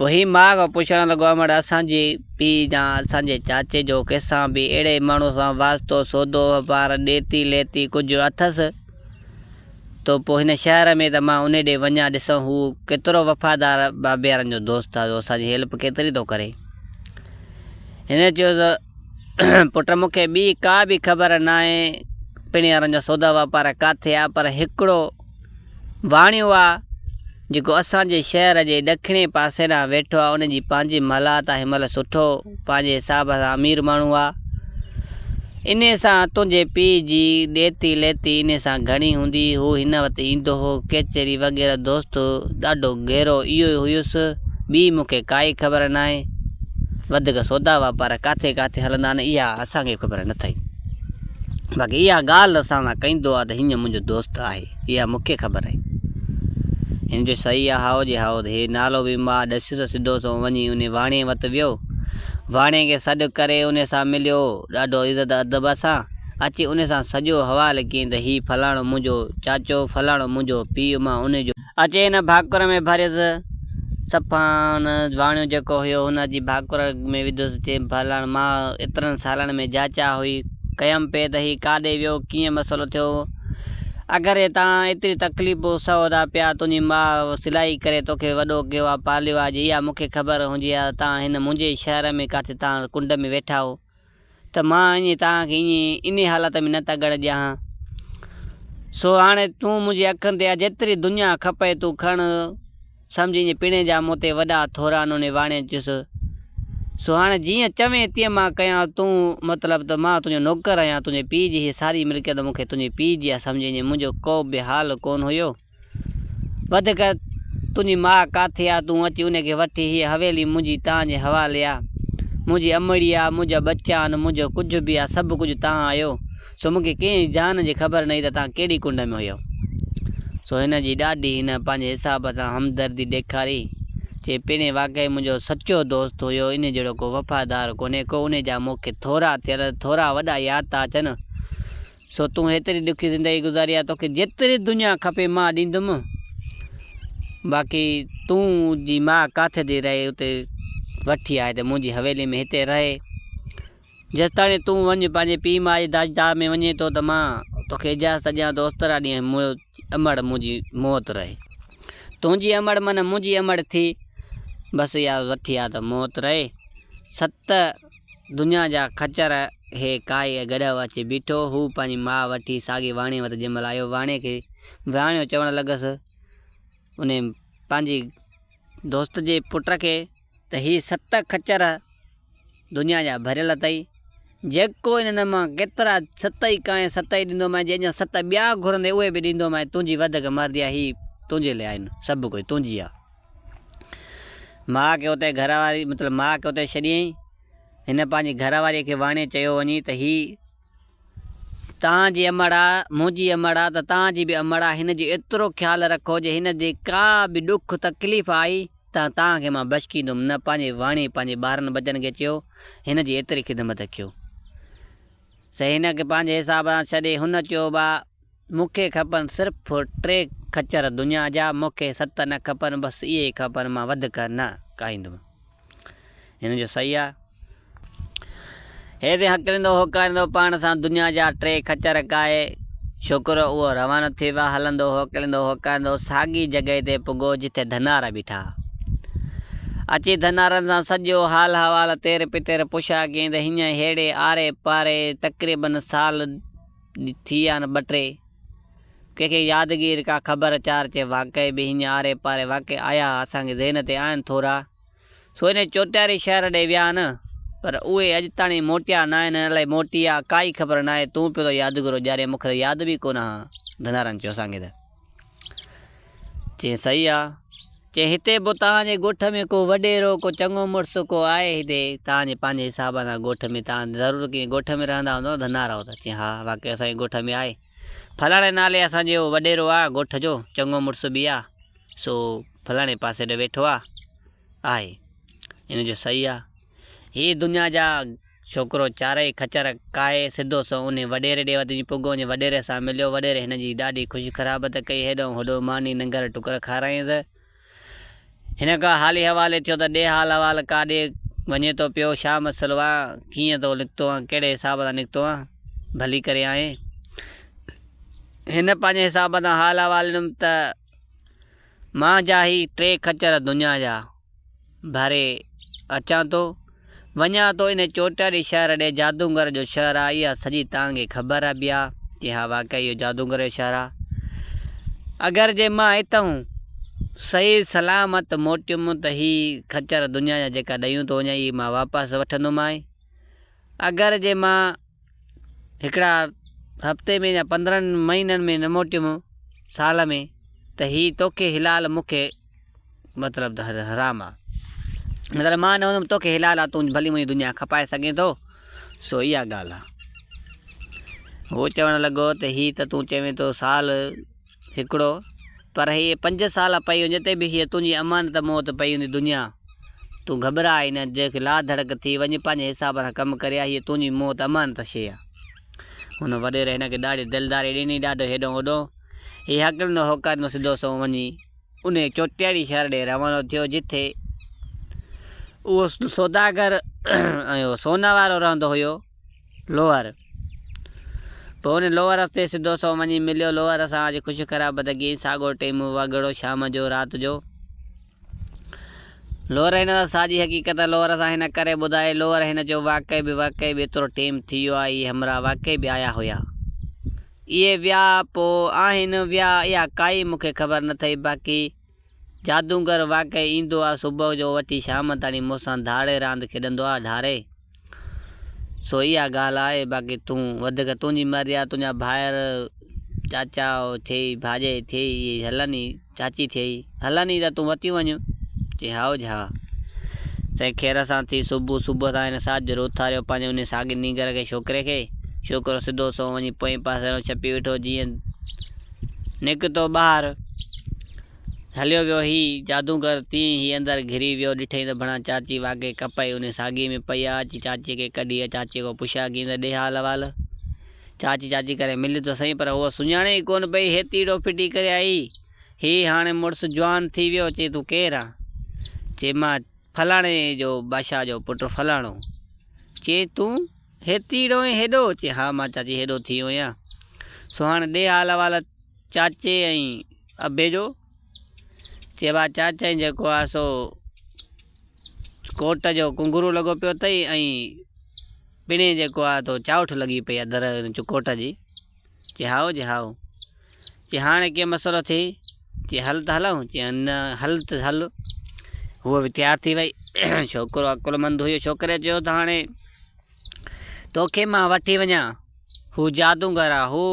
پوء هي ماء کان پڇڻ لڳو امڙ اسان جي پيء يا اسان جي چاچي جو ڪنهن سان به اهڙي ماڻهو سان واسطو سودو واپار ڏيتي ليتي ڪجهه اٿس ته پوء هن شهر ۾ ته مان انهي ڏي وڃان ڏسان هو ڪيترو وفادار بابي وارن جو دوست آهي اسان جي هيلپ ڪيتري ٿو ڪري هن چيو ته پٽ مون کي ٻي ڪا به خبر ناهي پڻهيارن جا سودا واپار ڪاٿي آ پر هڪڙو واڻيو آ جيڪو اسان جي شهر جي ڏکڻي پاسي ڏانهن ويٺو آ ان جي پنهنجي محلات آ هن مهل سٺو پنهنجي حساب سان امير ماڻهو آ انهي سان تنهنجي پيء جي ڏيتي ليتي انهي سان گهڻي هوندي هو هن وٽ ايندو هو ڪچهري وغيره دوست ڏاڍو گهرو اهو ئي هيس ٻي مون کي ڪائي خبر ناهي. وڌيڪ سودا واپار ڪاٿي ڪاٿي هلندا آهن اها اسان کي خبر نه اٿئي. باقي اها ڳالهه اسان سان ڪندو آهي ته هيئن منهنجو دوست آهي اها مون کي خبر آهي. هن چيو صحيح آهي هائو جي هائو ته هي نالو به مان ڏسيس سڌو سنئون وڃي انهي واڻيي وٽ ويو. واڻيي کي سڏ ڪري انهي سان مليو ڏاڍو عزت ادب سان. اچي انهي سان سڄو حوال ڪيائين ته هي فلاڻو منهنجو چاچو فلاڻو منهنجو پيء مان انهي جو اچي هن ڀاڪر ۾ ڀريس. صفا ان واڻيو جيڪو هيو، هن اچي ڀاڪر ۾ وڌس. چيم، ڀلاڻ، مان ايترن سالن ۾ جاچا هئي. ڪيم پئي ته هي ڪاڏي ويو، ڪيئن مسئلو ٿيو. اگر جي توهان ايتري تڪليفون سهو ٿا پيا، تنهنجي ماء سلائي ڪري توکي وڏو ڪيو آ، پاليو آ، جي اها مون کي خبر هجي ها ته توهان هن منهنجي شهر ۾ ڪاٿي توهان ڪنڊ ۾ ويٺا هو ته مان ائين توهان کي ائين انهي حالت ۾ نه تڳڻ ڏيان ها. سو هاڻي تون منهنجي اکين تي آ، جيتري دنيا کپئي تون کڻ. سمجهه ائين پڻهين جا مون تي وڏا ٿورا آهن انهي واڻيي چيس، سو هاڻي جيئن چوين تيئن مان ڪيان، تون مطلب ته مان تنهنجو نوڪر آهيان، تنهنجي پيء جي هيء ساري ملڪيت مون کي تنهنجي پيء جي آهي، سمجهه ائين منهنجو ڪو به حال ڪونه هيو. وڌيڪ تنهنجي ماء ڪاٿي آ، تون اچي انهي کي وٺي، هيء حويلي منهنجي تان جي حوالي آ، منهنجي امڙي آ، منهنجا ٻچا آهن، منهنجو ڪجهه به آ، سڀ ڪجهه تان آهيو. سو مون کي ڪنهن جان جي خبر نه هئي ته توهان ڪهڙي ڪنڊ ۾ هيؤ. سو هن جي ڏاڍي هن پنهنجي حساب سان همدردي ڏيکاري. چي پهرين واقعي منهنجو سچو دوست هيو، انهي جهڙو ڪو وفادار ڪونهي ڪو، انهي جا مون کي ٿورا ٿيل ٿورا وڏا ياد ٿا اچن. سو تون هيتري ڏکي زندگي گذاري آ، توکي جيتري دنيا کپي مان ڏيندم. باقي تون جي ماء ڪاٿي ٿي رهي اتي وٺي آ هتي منهنجي حويلي ۾ هتي رهي. جيستاڻي تون وڃ پنهنجي پيء ماء جي داشدار ۾ وڃين ٿو ته مان توکي اجازت ڏيان ٿو اوسترا ڏينهن منهنجي امڙ منهنجي موت رهي. تنهنجي امڙ من منهنجي امڙ ٿي بس اها وٺي آ ته موت رهي. ست دنيا جا خچر هي ڪائي ۽ گڏهه اچي بيٺو. هو پنهنجي ماء وٺي ساڳي واڻيي وٽ جنهن مهل آيو واڻيي کي واڻيو چوڻ لڳس انهي پنهنجي دوست جي پٽ کي ته هي ست خچر دنيا جا ڀريل اٿئي، جيڪو انهن مان ڪيترا ست ئي ڪانء ست ئي ڏيندومانء، جي اڃا ست ٻيا گهرندين اهي به ڏيندومانء، تنهنجي وڌڪ مرضي آهي، هي تنهنجي لاء آهن، سڀ ڪجهه تنهنجي آهي. ماء کي اتي گهر واري مطلب ماء کي اتي ڇڏيائين. هن پنهنجي گهر واريء کي واڻي چيو وڃي ته هي توهان جي امڙ آ، منهنجي امڙ آ ته توهان جي به امڙ آ، هن جو ايترو خيال رکو جي هن جي ڪا به ڏک تڪليف آئي ته توهان کي مان بشڪيندم نه، پنهنجي واڻي پنهنجي ٻارن ٻچن کي چيو هن جي ايتري خدمت ڪيو. سي هن کي پنهنجي حساب سان ڇڏي، هن چيو با مون کي کپن صرف ٽي خچر دنيا جا، مون کي ست نه کپن، بس اهي ئي کپن، مان وڌڪ نه ڪاهيندم. هن جو صحيح آ. هيسين هڪليندو هوڪاريندو پاڻ سان دنيا جا ٽي خچر ڪاهي ڇوڪرو اهو روانو ٿي ويو. هلندو هوڪليندو هوڪاريندو ساڳي جڳهه تي پڳو جتي ڌنار بيٺا ها. اچي ڌنارن سان سڄو حال حوال تير پتير پڇا ڪيائين ته هينئن هيڙي آري پاري تقريبن سال ٿي ويا آهن ٻه ٽي. ڪنهن کي يادگير ڪا خبر چار چي واقعي به هينئن آري پاري واقعي آيا ها اسان کي ذهن تي آهن ٿورا. سو انهي چوٽياري شهر ڏي ويا نه، پر اهي اڄ تاڻي موٽيا ناهن ۽ الائي موٽي يا ڪائي خبر ناهي، تون پيو ٿو يادگيرو ڏيارين، مون کي ته ياد به ڪونه ها. ڌنارن چيو اسان کي ته. چيائين صحيح آ. چيائين هتي به توهان جي ڳوٺ ۾ ڪو وڏيرو، ڪو چڱو مڙس ڪو آهي هتي توهان جي پنهنجي حساب سان ڳوٺ ۾ توهان ضرور ڪنهن ڳوٺ ۾ رهندا هوندؤ نه ڌنارؤ ته. چيائين ها واقعي اسان جي ڳوٺ ۾ آهي. فلاڻي نالي اسان جو وڏيرو آ ڳوٺ جو، چڱو مڙس به آ، سو فلاڻي پاسي ڏي ويٺو آ. آهي. ان جو صحيح آ. هي دنيا جا ڇوڪرو چارئي خچر ڪاهي سڌو سنئون انهي وڏيري ڏي وڃي پڳو. وڃي وڏيري سان مليو. وڏيري هن جي ڏاڍي خوش خرابت ڪئي. هيڏانهن هوڏانهن ماني ننگر ٽڪر کارايائينس. هن کان حالي حوالي ٿيو ته ڏي حال احوال ڪاڏي وڃين ٿو پيو، ڇا مسئلو آ، ڪيئن ٿو نڪتو آن، ڪهڙي حساب سان نڪتو آن، ڀلي ڪري آئين. هن پنهنجي حساب سان حال احوال ڏنم ته. مان جا هي ٽي خچر دنيا جا ڀري اچان ٿو، وڃان ٿو ان چوٽياري شهر ڏي، جادونگر جو شهر آ، اها سڄي تان کي خبر به آ چي ها واقعي اهو جادونگر جو شهر آ. اگر جي مان اتهون صحيح سلامت موٽيم ته هي خچر دنيا جا جيڪا ڏيون ٿو وڃان اهي مان واپس وٺندومانء. اگر جي مان هڪڙا هفتي ۾ يا 15 مهينن ۾ نه موٽيم سال ۾ ته هي توکي حلال مون کي مطلب ته حرام آ. مطلب مان نه هوندم توکي حلال آ تون ڀلي منهنجي دنيا کپائي سگهين ٿو. سو اها ڳالهه آ. هو چوڻ لڳو ته هي ته تون چوين ٿو سال هڪڙو، پر هيء پنج سال پئي هجي ته به هيء تنهنجي امانت مون وٽ پئي هوندي دنيا، تون گهٻراء ئي نه، جيڪي لا ڌڙڪ ٿي وڃ، پنهنجي حساب سان ڪم ڪري آ، هيء تنهنجي مون وٽ امانت شيء آ. هن وڏيري هن کي ڏاڍي دلداري ڏني، ڏاڍو هيڏهون هوڏهون، هي هڪلندو هوڪاريندو سڌو سنئون وڃي انهيء چوٽياري شهر ڏي روانو ٿيو، جتي اهو سوداگر ۽ اهو سون وارو رهندو هيو، لوهر. پوء ان لوهر تي سڌو سنئون وڃي مليو. لوهر سان اڄ خوش خرابت ڪيائين. ساڳو ٽيم وڳڙو شام جو رات جو. لوهر هن سان ساڄي حقيقت لوهر سان هن ڪري ٻڌائي. لوهر هن چيو واقعي به واقعي به ايترو ٽيم ٿي ويو آهي اهي همراهه واقعي به آيا هيا. اهي ويا پوء آهن ويا اها ڪائي مون کي خبر نه ٿئي باقي جادوگر واقعي ايندو آ صبح جو وٺي شام تاڻي مون سان ڌاڙي راند کيڏندو آ ڍاري. سو اها ڳالهه آهي باقي تون وڌيڪ تنهنجي مرضي آ تنهنجا ڀائر چاچا ٿئي ڀاڄائي ٿئي اهي هلن ئي چاچي ٿئي هلن ئي ته تون وتيون وڃ چي هائو جي ها سائين خير سان ٿي صبح صبح سان هن ساجهر اٿاريو پنهنجي انهي ساڳي نينگر کي ڇوڪري کي ڇوڪرو سڌو سنئون وڃي پوئين پاسي ڇپي ويٺو جيئن نڪتو ٻاهر هليو ويو. هي جادوگر تيئن ئي اندر گهري ويو. ڏٺئين ته ڀڻا چاچي واقعي ڪپهه انهي ساڳيء ۾ پئي آ. اچي چاچيء کي ڪڍي چاچيء کان پڇيا ڪيائين ته ڏي حال احوال. چاچي چاچي ڪري ملي ته سهي پر هوء سڃاڻي ئي ڪونه پئي. هيتيڙو ڦٽي ڪري آئي. هي هاڻي مڙس جوان ٿي ويو. چي تون ڪير آن؟ چي مان فلاڻي جو بادشاهه جو پٽ فلاڻو. چي تون هيتيڙو ۽ هيڏو؟ چي ها مان چاچي هيڏو ٿي ويو آهيان. سو هاڻي ڏي حال احوال. چاچي ۽ ابي جو چئبا چاچا ۽ جيڪو آ سو ڪوٽ جو ڪنگرو لڳو پيو اٿئي ۽ پڻي جيڪو آ تو چاوٺ لڳي پئي آ در ڪوٽ جي چي هائو جي هائو چي هاڻي ڪي مسئلو ٿي چي هل ته هلون چي نه هل ته هل هوء به تيار ٿي وئي ڇوڪرو عقلمند هيو ڇوڪري چيو ته هاڻي توکي مان وٺي وڃان هو جادوگر آ هو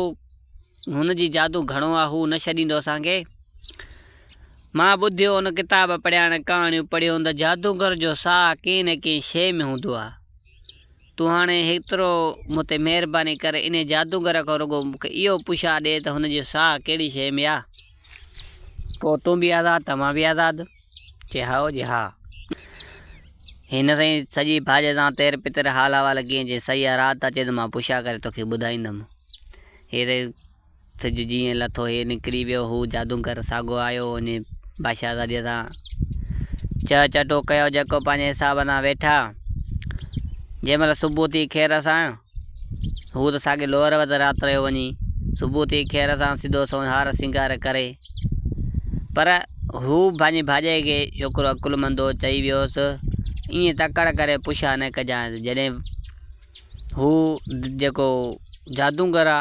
هن جي جادو گهڻو آ، هو نه ڇڏيندو اسان کي. مان ٻڌيو ان ڪتاب پڙهيا ۽ ڪهاڻيون پڙهيون ته جادوگر جو ساهه ڪنهن نه ڪنهن شيء ۾ هوندو آ. تون هاڻي هيترو مون تي مهرباني ڪر انهي جادوگر کان رڳو مون کي اهو پڇا ڏي ته هن جو ساهه ڪهڙي شيء ۾ آ. پوء تون به آزاد ته مان به آزاد. چي هائو جي ها. هن سائين سڄي ڀاڄ سان تير پتر حال احوال ڪيئي چي صحيح آ رات اچي ته مان پڇا ڪري توکي ٻڌائيندم. هي ته سج جيئن لٿو هي نڪري ويو. هو جادوگر ساڳو آيو وڃي بادشاهزاديء سان چهه چٽو ڪيو جيڪو پنهنجي حساب سان ويٺا. جنهن مهل صبح ٿي خير سان هو ته ساڳي لوهر وٽ رات رهيو وڃي. صبح ٿي خير سان سڌو سنئون هار سينگار ڪري. پر هو پنهنجي ڀاڄائي کي ڇوڪرو عقلمند هو چئي ويو هوس ائين تڪڙ ڪري پڇا نه ڪجانء جڏهن هو جيڪو جادوگر آ،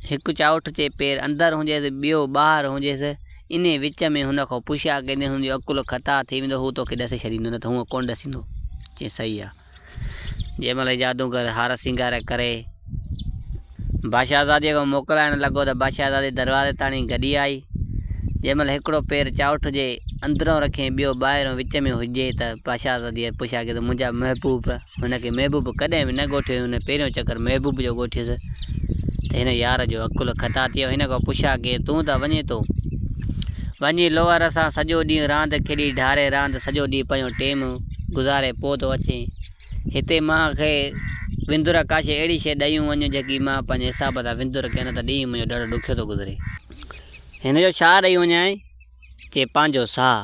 هڪ چائوٺ چي پير اندر هجيس ٻيو ٻاهر هجيس، انهي وچ ۾ هن کان پڇا ڪندين هن جو عقل خطا ٿي ويندو، هو توکي ڏسي ڇڏيندو نه ته هونء ڪونه ڏسيندو. چيائين صحيح آ. جنهن مهل هي جادوگر هار سينگار ڪري بادشاهزاديء کان موڪلائڻ لڳو ته بادشاهزادي دروازي تاڻي گڏي آئي. جنهن مهل هڪڙو پير چائوٺ جي اندرئون رکيائين ٻيو ٻاهرئون وچ ۾ هجي ته بادشاهزاديء پڇا ڪئي ته منهنجا محبوب! هن کي محبوب ڪڏهن به نه ڳوٺيو هن پهريون چڪر محبوب جو ڳوٺيس ته هن يار جو عقل خطا ٿي ويو هن کان پڇا ڪئي تون ته وڃين ٿو وڃي لوهر سان سڄو ڏينهن راند کيڏي ڍاري راند سڄو ڏينهن پنهنجو ٽيم گذاري پوء ٿو اچين هتي مان کي وندر ڪا شيء اهڙي شيء ڏيون وڃ جيڪي مان پنهنجي حساب سان وندر ڪيان نه ته ڏينهن منهنجو ڏاڍو ڏکيو ٿو گذري هن جو ڇا ڏئي وڃانء چي پنهنجو ساهه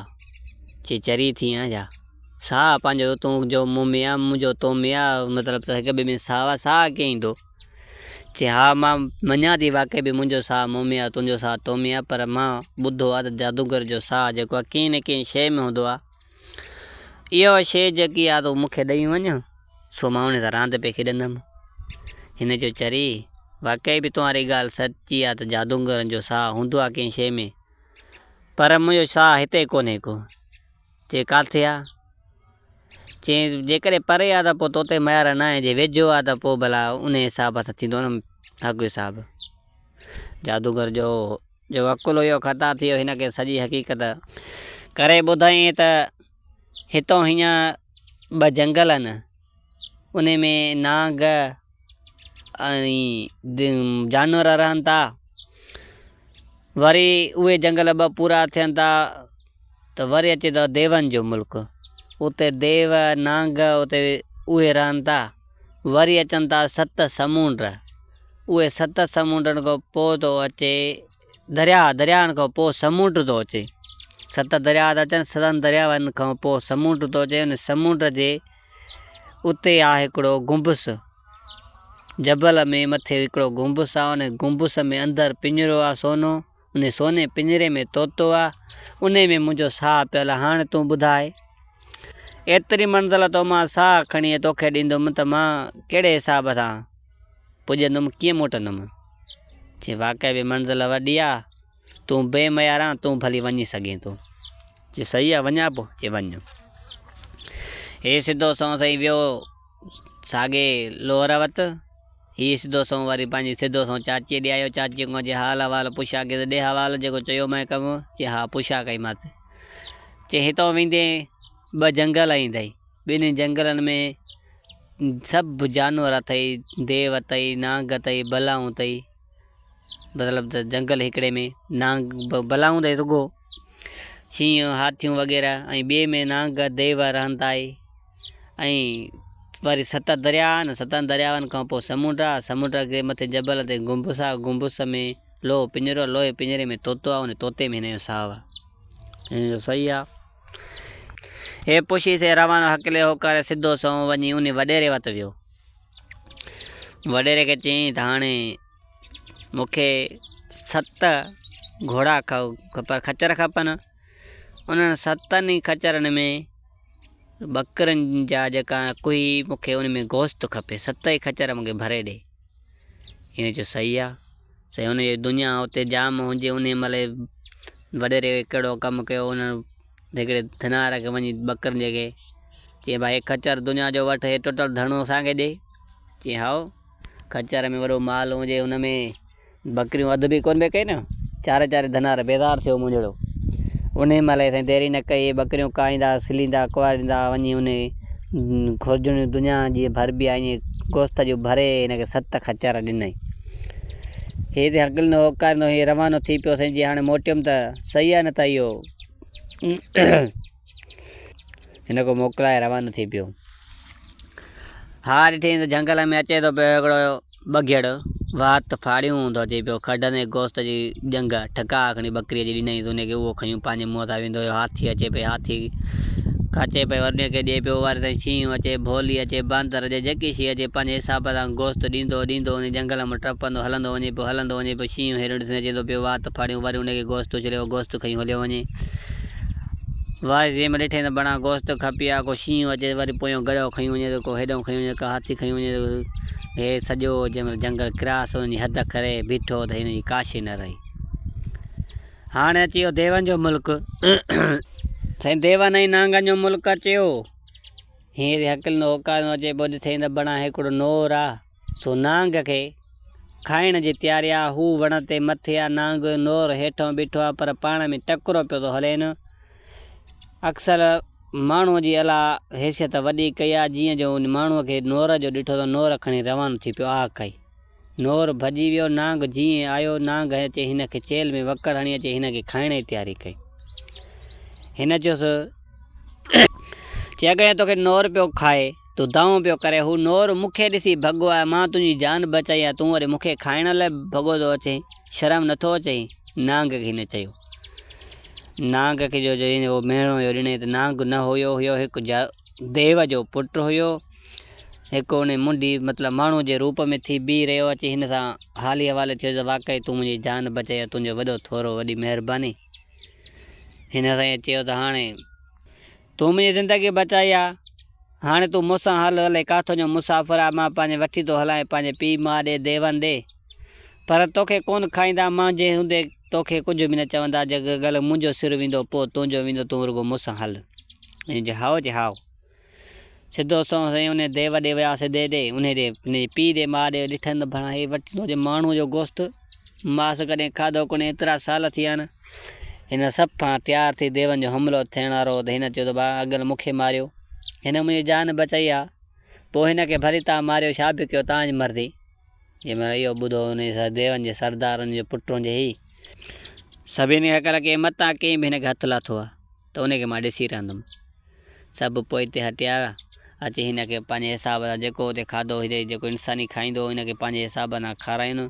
چي چري ٿي آن ڇا ساهه پنهنجو تون جو مون ۾ آ منهنجو تو ۾ آ مطلب ته هڪ ٻئي ۾ ساهه آ ساهه ڪيئن ايندو چي ها مان مڃان ٿي واقعي به منهنجو ساهه مون ۾ آ تنهنجو ساهه تو ۾ آ پر مان ٻڌو آ ته جادوگر جو ساهه جيڪو آ ڪنهن نه ڪنهن شيء ۾ هوندو آ اها شيء جيڪي آ تون مون کي ڏئي وڃ سو مان ان سان راند پئي کيڏندم هن چيو چري واقعي به تنهاري ڳالهه سچي آ ته جادوگرن جو ساهه هوندو آ ڪنهن شيء ۾ پر منهنجو ساهه هتي ڪونهي ڪو چي ڪاٿي آ؟ چيائينس، جيڪڏهن پري آ ته پوء توتي ميار ناهي، جي ويجهو آ ته پوء ڀلا انهيء حساب سان ٿيندو نه حق حساب. جادوگر جو جيڪو عقل هيو خطا ٿي ويو، هن کي سڄي حقيقت ڪري ٻڌايائين ته هتان هينئن ٻه جنگل آهن، انهي ۾ نانگ ۽ جانور رهن ٿا، وري اهي جنگل ٻه پورا ٿين ٿا ته وري اچي ٿو ديون جو ملڪ، اتي ديو، نانگ اتي اهي رهن ٿا، وري اچن ٿا ست سمونڊ، اهي ست سمونڊن کان پوء ٿو اچي درياء، درياهن کان پوء سمونڊ ٿو اچي، ست درياء ٿا اچن، ستن درياهن کان پوء سمونڊ ٿو اچي، ان سمونڊ جي اتي آهي هڪڙو گنبذ. جبل ۾ مٿي هڪڙو گنبس آ، ان گنبس ۾ اندر پڃرو آ سونو، ان سوني پڃري ۾ طوطو آ، انهي ۾ منهنجو ساهه پيل آ، هاڻ تون ٻڌاء. ايتري منزل تو مان ساهه کڻي توکي ڏيندم ته مان ڪهڙي حساب سان پڄندم، ڪيئن موٽندم؟ چي واقعي به منزل وڏي آ، تون بي ميار آن، تون ڀلي وڃي سگهين ٿو. چي صحيح آ، وڃان پوء؟ چي وڃ. هي سڌو سنئون سائين ويو ساڳي لوهر وٽ. هي سڌو سنئون وري پنهنجي سڌو سنئون چاچيء ڏي آيو. چاچيء کان اچي حال احوال پڇا ڪيس، ڏي حوال جيڪو چيومانء ڪم؟ چي ها پڇا ڪئيمانس. چي هتان ويندين ٻه جنگل ايندئي. ٻنهي جنگلن ۾ سڀ جانور اٿئي، ديو اٿئي، نانگ اٿئي، بلائون اٿئي. مطلب ته جنگل هڪڙي ۾ نانگ بلائون اٿئي رڳو شينهن هاٿيون وغيره ۽ ٻئي ۾ نانگ ديو رهن ٿا ۽ وري ست درياء آهن ستن درياون کان پوء سمنڊ آهي سمنڊ کي مٿي جبل تي گنبس آهي گنبس ۾ لوهه پڃرو آهي لوهي پڃري ۾ طوطو آهي ان طوطي ۾ هن جو ساهه آهي هن جو صحيح آهي هي پڇي سي روانو هڪلي هوڪاري سڌو سنئون وڃي ان وڏيري وٽ ويو وڏيري کي چيائين ته هاڻي مون کي ست گهوڙا خچر کپن. انهن ستن ئي خچرن ۾ ٻڪرين جا جيڪا ڪوهي مون کي ان ۾ گوشت کپي ست ئي خچر مون کي ڀري ڏي. هن چيو صحيح آ. سائين ان جي دنيا اتي جام هجي انهي مهل وڏيري ڪهڙو ڪم ڪيو انهن هڪڙي ڌنار کي وڃي ٻڪرين جي کي چيائين ڀائي هي خچر دنيا جو وٺ هي ٽوٽل ڌڻو اسان کي ڏي. چيائين هائو خچر ۾ وڏو مال هجي ان ۾ ٻڪريون اڌ به ڪونه پئي ڪئي نه چاري چاري ڌنار بيزار ٿيو مون جهڙو. انهي مهل سائين ديري نه ڪئي ٻڪريون ڪاهيندا سليندا ڪواريندا وڃي انهي خرجڻيون دنيا جيئن ڀربي آهي ائين گوشت جون ڀري هن کي ست خچر ڏنائين. هي ته هڪلندو هوڪاريندو هي روانو ٿي پيو سائين جي هاڻي موٽيم ته صحيح آهي نه ته اهو هن کي موڪلائي روانو ٿي پيو. ها ڏٺئين ته جهنگل ۾ اچي ٿو پيو هڪڙو بگهڙ، وات ڦاڙيون هوندو اچي پيو، کڏ ۾ گوشت جي ڄنگهه ٺڪاء کڻي ٻڪريء جي ڏنائين ته ان کي اهو کنيون پنهنجي منهن تان ويندو هيو. هاٿي اچي پئي، هاٿي کاچي پئي وري ان کي ڏئي پيو، وري تائين شينهن اچي، ڀولي اچي، باندر اچي، جيڪي شيء اچي پنهنجي حساب سان گوشت ڏيندو ڏيندو ان جهنگل مان ٽپندو هلندو وڃي پيو، هلندو وڃي پيو، شينهن هيڏو ڏسندي اچي ٿو پيو، وات ڦاڙيون وري ان کي گوشت اڇلي اهو گوشت کنيون هليو وڃي. واري جنهن مهل ڏٺائين ته بڻا گوشت کپي آ، ڪو شينهن اچي وري پويون گڏهو کنيون وڃي ٿو، ڪو هيڏانهن کنيو وڃي ٿو، ڪو هاٿي کنيو وڃي ٿو. هي سڄو جنهن مهل جنگل ڪراس وڃي حد ڪري بيٺو ته هن جي ڪا شيء نه رهي. هاڻي اچي ويو ديون جو ملڪ. سائين ديون ۽ نانگن جو ملڪ اچي ويو. هينئر هڪلندو هوڪاريندو اچي پيو ڏٺائين ته بڻا هڪڙو نور آ. سو نانگ کي کائڻ جي تياري آ. هو وڻ تي مٿي آ، نانگ نور هيٺئون بيٺو آ، پر پاڻ ۾ ٽڪرو پيو ٿو هلين. اڪثر ماڻهوء جي الله حيثيت وڏي ڪئي آ، جيئن جو ان ماڻهوء کي نور جو ڏٺو ته نور کڻي روانو ٿي پيو. آه ڪئي. نور ڀڄي ويو. نانگ جيئن آيو، نانگ اچي هن کي چيلهه ۾ وڪڙ هڻي اچي هن کي کائڻ جي تياري ڪئي. هن چيس. چي اڳڙين توکي نور پيو کائي، تون دانهون پيو ڪرين، هو نور مون کي ڏسي ڀڳو آهي، مان تنهنجي جان بچائي آهي، تون وري مون کي کائڻ لاء ڀڳو ٿو اچين، شرم نٿو اچئي؟ نانگ کي هن چيو. نانگ کي جو چيائين اهو مهڻو هيو ڏنائين ته نانگ نه هيو، هيو هڪ ديو جو پٽ هيو، هڪ ان منڍي مطلب ماڻهوء جي روپ ۾ ٿي بيهي رهيو، اچي هن سان حالي حوالي ٿيو ته واقعي تون منهنجي جان بچائي آهي، تنهنجو وڏو ٿورو، وڏي مهرباني. هن سائينء چيو ته هاڻي تون منهنجي زندگي بچائي آ، هاڻي تون مون سان هل، الائي ڪاٿو جو مسافر آ، مان پنهنجي وٺي ٿو هلانء پنهنجي پيء ماء ڏي، ديون ڏي، پر توکي ڪونه کائيندا، منهنجي هوندي توکي ڪجهه به نه چوندا، جي گل منهنجو سر ويندو پوء تنهنجو ويندو، تون رڳو مون سان هل. هن چيو هائو چي هائو. سڌو سنئون سائين انهي ديو ڏي ويا سڌي ڏي انهي ڏي انهي جي پيء ڏي ماء ڏي ڏٺن ته ڀڻا هي وٺي ٿو اچي ماڻهوء جو گوشت ماس ڪڏهن کاڌو ڪونهي ايترا سال ٿي ويا آهن هن صفا تيار ٿي ديون جو حملو ٿيڻ وارو هو ته هن چيو ته ڀاء اڳل مون کي ماريو هن منهنجي جان بچائي آ پوء هن کي ڀلي تان ماريو ڇا به ڪيو تان جي مرضي جنهن مهل اهو ٻڌو انهي ديون جي سردار ان جو پٽ هجي هي سڀني کي هڪل ڪئي متان ڪنهن به هن کي هٿ لاٿو آ ته ان کي مان ڏسي رهندم. سڀ پوئتي هٽيا ويا. اچي هن کي پنهنجي حساب سان جيڪو اتي کاڌو هجي، جيڪو انساني کائيندو هو، هن کي پنهنجي حساب سان کاراين.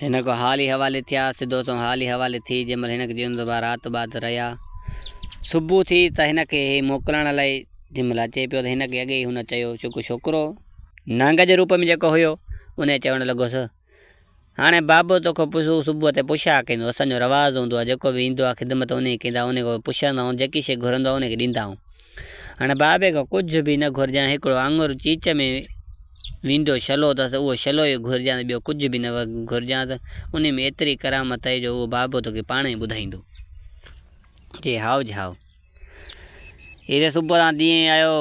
هن کان حالي حوالي ٿيا. سڌو سنئون حالي حوالي ٿي، جنهن مهل هن کي چيون ته ڀاء رات بات رهيا. صبح ٿي ته هن کي هي موڪلڻ لاء جنهن مهل اچي پيو ته هن کي اڳي ئي هن چيو، ڇوڪ ڇوڪرو. نانگ جي روپ ۾ جيڪو هيو، انهي چوڻ لڳس، هاڻي بابو توکان پڇو صبح تي پڇا ڪندو، اسان جو رواج هوندو آهي جيڪو به ايندو آهي خدمت انهي ڪندا آهيون، انهي کان پڇندا آهيون جيڪي شيء گهرندو آهي انهي کي ڏيندا آهيون. هاڻي بابي کان ڪجهه به نه گهرجان هڪڙو آڱر چيچ ۾ ويندو شلو اٿس اهو شلو ئي گهرجان ٻيو ڪجهه به نه گهرجانس انهي ۾ ايتري ڪرامت آهي جو اهو بابو توکي پاڻ ئي ٻڌائيندو. چي هائو جي هائو. هي ته صبح سان ڏينهن آيو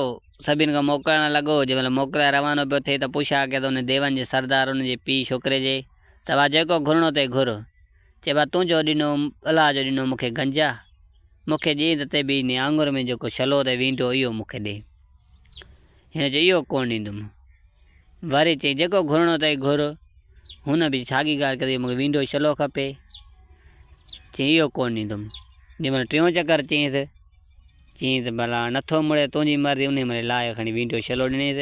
سڀني کان موڪلڻ لڳو جنهن مهل موڪلائي روانو پيو ٿئي ته پڇا ڪئي ته ان ديون جي سردار ان جي پيء ڇوڪري جي ته ڀا جيڪو گهرڻو اٿئي گهر. چي ڀا تنهنجو ڏنو الله جو ڏنو مون کي گنج آ. مون کي ڏئين ته تي به انهي آڱر ۾ جيڪو ڇلو اٿئي ويندو اهو مون کي ڏي. هن چيو اهو ڪونه ڏيندم. وري چيائين جيڪو گهرڻو اٿئي گهر. هن به ساڳي ڳالهه ڪئي مون کي ويندو ڇلو کپي. چيائين اهو ڪونه ڏيندم. جنهن مهل ٽيون چڪر چيائينس. چيائين ته ڀلا نٿو مڙي تنهنجي مرضي انهي مهل لاهي کڻي ويندو ڇلو ڏنائينس.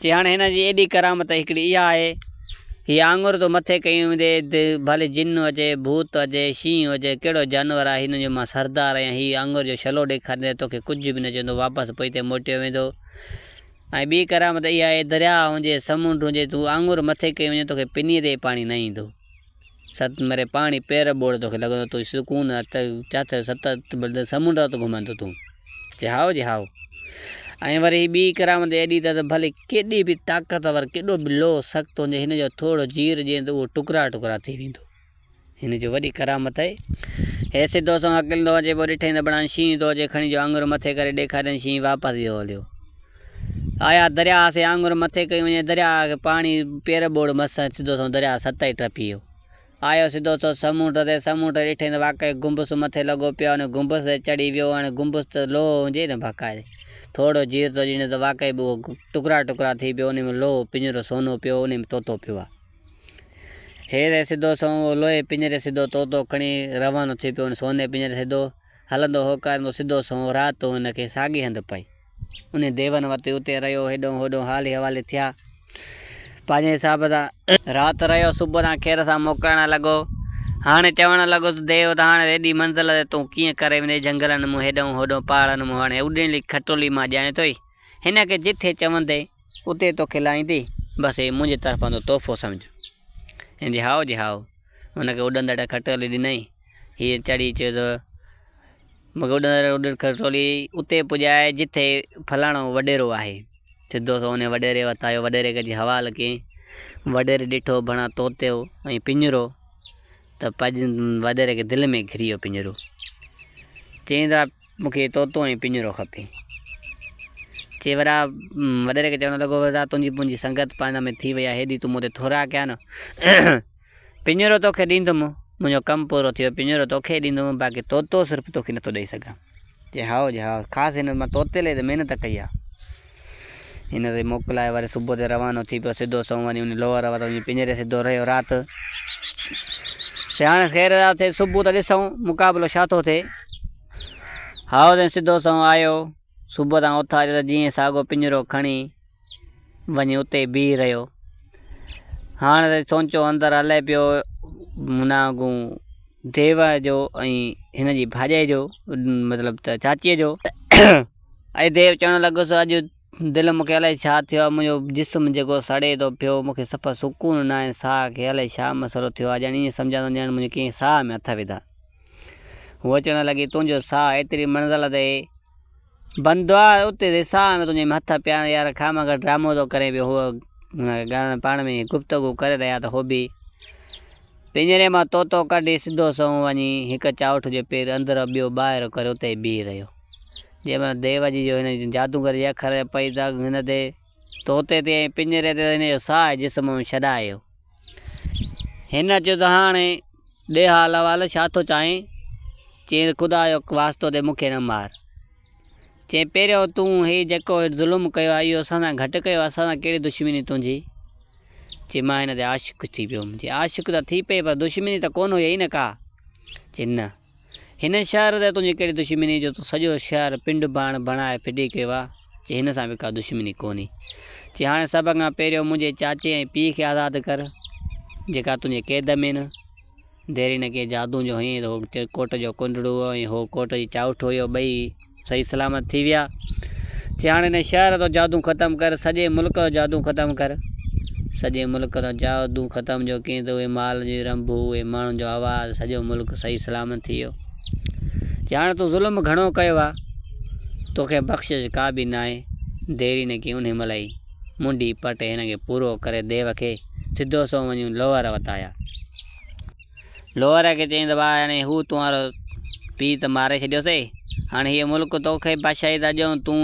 چي هاڻي هن جي ايڏي ڪرامت هڪڙي اها آهي، هي آڱر ٿو مٿي ڪيون ويندي، ڀلي جن هجي، ڀوت هجي، شينهن هجي، ڪهڙو جانور آهي، هن جو مان سردار آهيان، هي آڱر جو ڇلو ڏيکاريندي توکي ڪجهه به نه چوندو، واپس پوئتي موٽيو ويندو. ۽ ٻي ڪرامت اها آهي، درياهه هجي، سمنڊ هجي، تون آڱر مٿي ڪيون وڃين توکي پنيء تي به پاڻي نه ايندو. ست مري پاڻي پير ٻوڙ توکي لڳندو تون سڪون چاٿ ست سمنڊ ٿو گهمندو تون چي هائو جي هائو ۽ وري ٻي ڪرامت ايڏي ته ڀلي ڪيڏي به طاقتور ڪيڏو به لوهه سخت هجي هن جو ٿورو جير ڏين ته اهو ٽڪرا ٽڪرا ٿي ويندو هن جو وڏي ڪرامت آهي هي سڌو سنئون هڪلندو اچي پوء ڏٺائين ته بڻان شينهن ٿو اچي کڻي جو آڱر مٿي ڪري ڏيکارين شينهن واپس ويو هليو آيا درياهه سي آڱر مٿي ڪئي وڃي درياهه کي پاڻي پير ٻوڙ مس سڌو سنئون درياهه ست ئي ٽپي ويو. آيو سڌو سنئون سمونڊ تي سمونڊ ڏٺئين ته واقعي گنبذ مٿي لڳو پيو آهي ان گنبذ تي چڙهي ويو هاڻي گنبذ ته لوهه هجي نه باقاعدي ٿورو جير ٿو ڏنس ته واقعي به اهو ٽڪرا ٽڪرا ٿي پيو ان ۾ لوهه پڃرو سونو پيو ان ۾ طوطو پيو آهي. هير سڌو سنئون اهو لوهي پڃري سڌو طوطو کڻي روانو ٿي پيو ان سوني پڃري سڌو هلندو هوڪاريندو سڌو سنئون رات هن کي ساڳي هنڌ پئي. انهي ديون وٽ اتي رهيو هيڏهون هوڏهون حالي حوالي ٿيا. پنهنجي حساب سان. رات رهيو صبح تان خير سان موڪلائڻ لڳو. هاڻي چوڻ لڳس ديو ته هاڻي ايڏي منزل تي تون ڪيئن ڪري ويندين جهنگلن مون هيڏهون هوڏهون پهاڙن مون هاڻي اڏيلي کٽولي مان ڄائين ٿوئي. هن کي جٿي چوندين اتي توکي لاهيندي. بس هي منهنجي طرفان تون تحفو سمجهه. هن جي هائو جي هائو. هن کي اڏندڙ کٽولي ڏنائين. هيء چڙهي چيو ته مون کي اڏندڙ اڏ کٽولي اتي پڄائي جٿي فلاڻو وڏيرو آهي. سڌو سو انهي وڏيري وٽ آيو. وڏيري کي اچي حوال ڪيائين. وڏيري ڏٺو بڻا طوطو ۽ پڃرو ته وڏيري کي دل ۾ گهري ويو پڃرو. چيائين ته مون کي طوطو ۽ پڃرو کپي. چي وڏا وڏيري کي چوڻ لڳو وڏا تنهنجي منهنجي سنگت پاڻ ۾ ٿي وئي آهي هيڏي تون مون تي ٿورا ڪيا نه. پڃرو توکي ڏيندم، منهنجو ڪم پورو ٿيو، پڃرو توکي ئي ڏيندم، باقي طوطو صرف توکي نٿو ڏئي سگهان. چي هائو جي هائو، خاص هن مان طوطي لئي ته محنت ڪئي آ. هن تي موڪلائي وري صبح تي روانو ٿي پيو، سڌو سنئون وڃي ان لوهر وٽ وڃي پڃري سڌو رهيو رات. چي هاڻي خير ٿئي صبح ته ڏسون مقابلو ڇا ٿو ٿئي. هائو سائين سڌو سنئون آيو، صبح تان اٿاريو ته جيئن ساڳو پڃرو کڻي وڃي اتي بيهي رهيو. هاڻ ته سونچو اندر هلي پيو مناگون ديو جو ۽ هن جي ڀاڄائي جو مطلب ته چاچيء جو. ۽ ديو چوڻ لڳس اڄ دل مون کي الائي ڇا ٿيو آهي منهنجو جسم جيڪو سڙي ٿو پيو مون کي صفا سڪون ناهي ساهه کي الائي ڇا مسئلو ٿيو آهي ڄڻ ائين سمجهان ٿو ڄڻ منهنجي ڪنهن ساهه ۾ هٿ وڌا. هوء چوڻ لڳي تنهنجو ساهه ايتري منزل تي بند آ اتي تي ساهه ۾ تنهنجي هٿ پيا آهن يار خامخا ڊرامو ٿو ڪرين پيو هوء ڳالهائڻ پاڻ ۾ گفتگو ڪري رهيا ته هو به پڃري مان طوطو ڪڍي سڌو سنئون وڃي هڪ چائوٺ جو پير اندر ٻيو ٻاهر ڪري اتي ئي بيهي رهيو. جنهن مهل ديو جي جو هن جادوگر جي اکر پئي ته هن تي طوطي تي ۽ پڃري تي هن جو ساهه جسم ۾ ڇڏايو. هن چيو ته هاڻي ڏي حال احوال ڇا ٿو چاهين؟ چيائين ته خدا جو واسطو ڏي مون کي نه مار. چيائين پهريون تون هي جيڪو ظلم ڪيو آهي اهو اسان سان گهٽ ڪيو آهي اسان سان ڪهڙي دشمني تنهنجي؟ چي مان هن تي عاشق ٿي پيو هوم. چي عاشق ته ٿي پئي پر دشمني ته ڪونه هئي نه ڪا؟ چي نه. هن شهر تي تنهنجي ڪهڙي دشمني جو تو سڄو شهر پنڊ پاڻ بڻائي ڦٽي ڪيو آ؟ چي هن سان به ڪا دشمني ڪونهي. چي هاڻي سڀ کان پهريون منهنجي چاچي ۽ پيء کي آزاد ڪر جيڪا تنهنجي قيد ۾ نه. ديري نه ڪنهن جادو جو هئين ته هو ڪوٽ جو ڪنڊڙو هو ۽ هو ڪوٽ جي چائوٺ هيو ٻئي صحيح سلامت ٿي ويا. چي هاڻي هن شهر جو جادو ختم ڪر، سڄي ملڪ جو جادو ختم ڪر. سڄي ملڪ جو جادو ختم جو ڪين ته اهي مال جون رنڀون، اهي ماڻهن جو آواز، سڄو ملڪ صحيح سلامت ٿي ويو. چي هاڻي تون ظلم گهڻو ڪيو آ، توکي بخشش ڪا به ناهي. ديري نه ڪئي انهي مهل ئي منڍي پٽي هن کي پورو ڪري ديو کي سڌو سنئون وڃي لوهر وٽ آيا. لوهر کي چيائين ته ڀاء هاڻي هو تنهنجو پيء ته ماري ڇڏيوسي، هاڻي هيء ملڪ توکي بادشاهي ٿا ڏيون، تون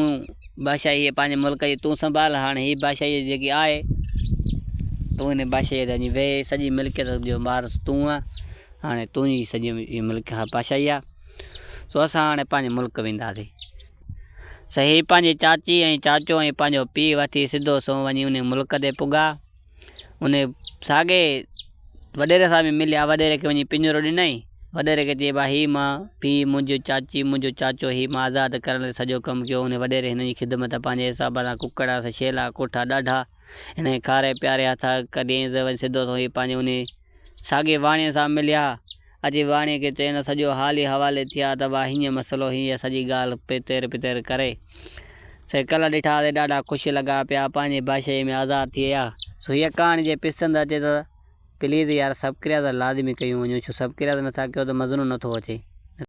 بادشاهي هيء پنهنجي ملڪ جي تون سنڀال، هاڻي هيء بادشاهي جيڪي آهي، تون هن بادشاهيء تي وڃي ويهه، سڄي ملڪيت جو وارث تون آهين، هاڻي تنهنجي سڄي هيء ملڪ بادشاهي آهي، سو اسان هاڻي پنهنجي ملڪ وينداسين. سو هي پنهنجي چاچي ۽ چاچو ۽ پنهنجو پيء وٺي سڌو سنئون وڃي انهي ملڪ تي پڳا. انهي ساڳئي وڏيري سان به مليا، وڏيري کي وڃي پڃرو ڏنائين. وڏيري کي چئي ڀاء هي مان پيء منهنجو چاچي منهنجو چاچو هي مان آزاد ڪرڻ لاء سڄو ڪم ڪيو. انهي وڏيري هنن جي خدمت پنهنجي حساب سان ڪڪڙ شيلا ڪوٺا ڏاڍا هن کي کارائي پياري هٿ ڪڍيائينس وري سڌو سنئون هي پنهنجي انهي ساڳئي واڻيي سان مليا. اچي واڻيي کي چين سڄو حال ئي حوالي ٿيا ته وا هيئن مسئلو هيئن سڄي ڳالهه پتير پتير ڪري سي ڪلهه ڏٺا سي ڏاڍا خوش لڳا پيا پنهنجي بادشاهي ۾ آزاد ٿي ويا. سو هيء ڪهاڻي جي پسند اچي ته پليز يار سبڪرياز لازمي ڪيون وڃو ڇو سبڪرياز نٿا ڪيو ته مزنو نٿو اچي.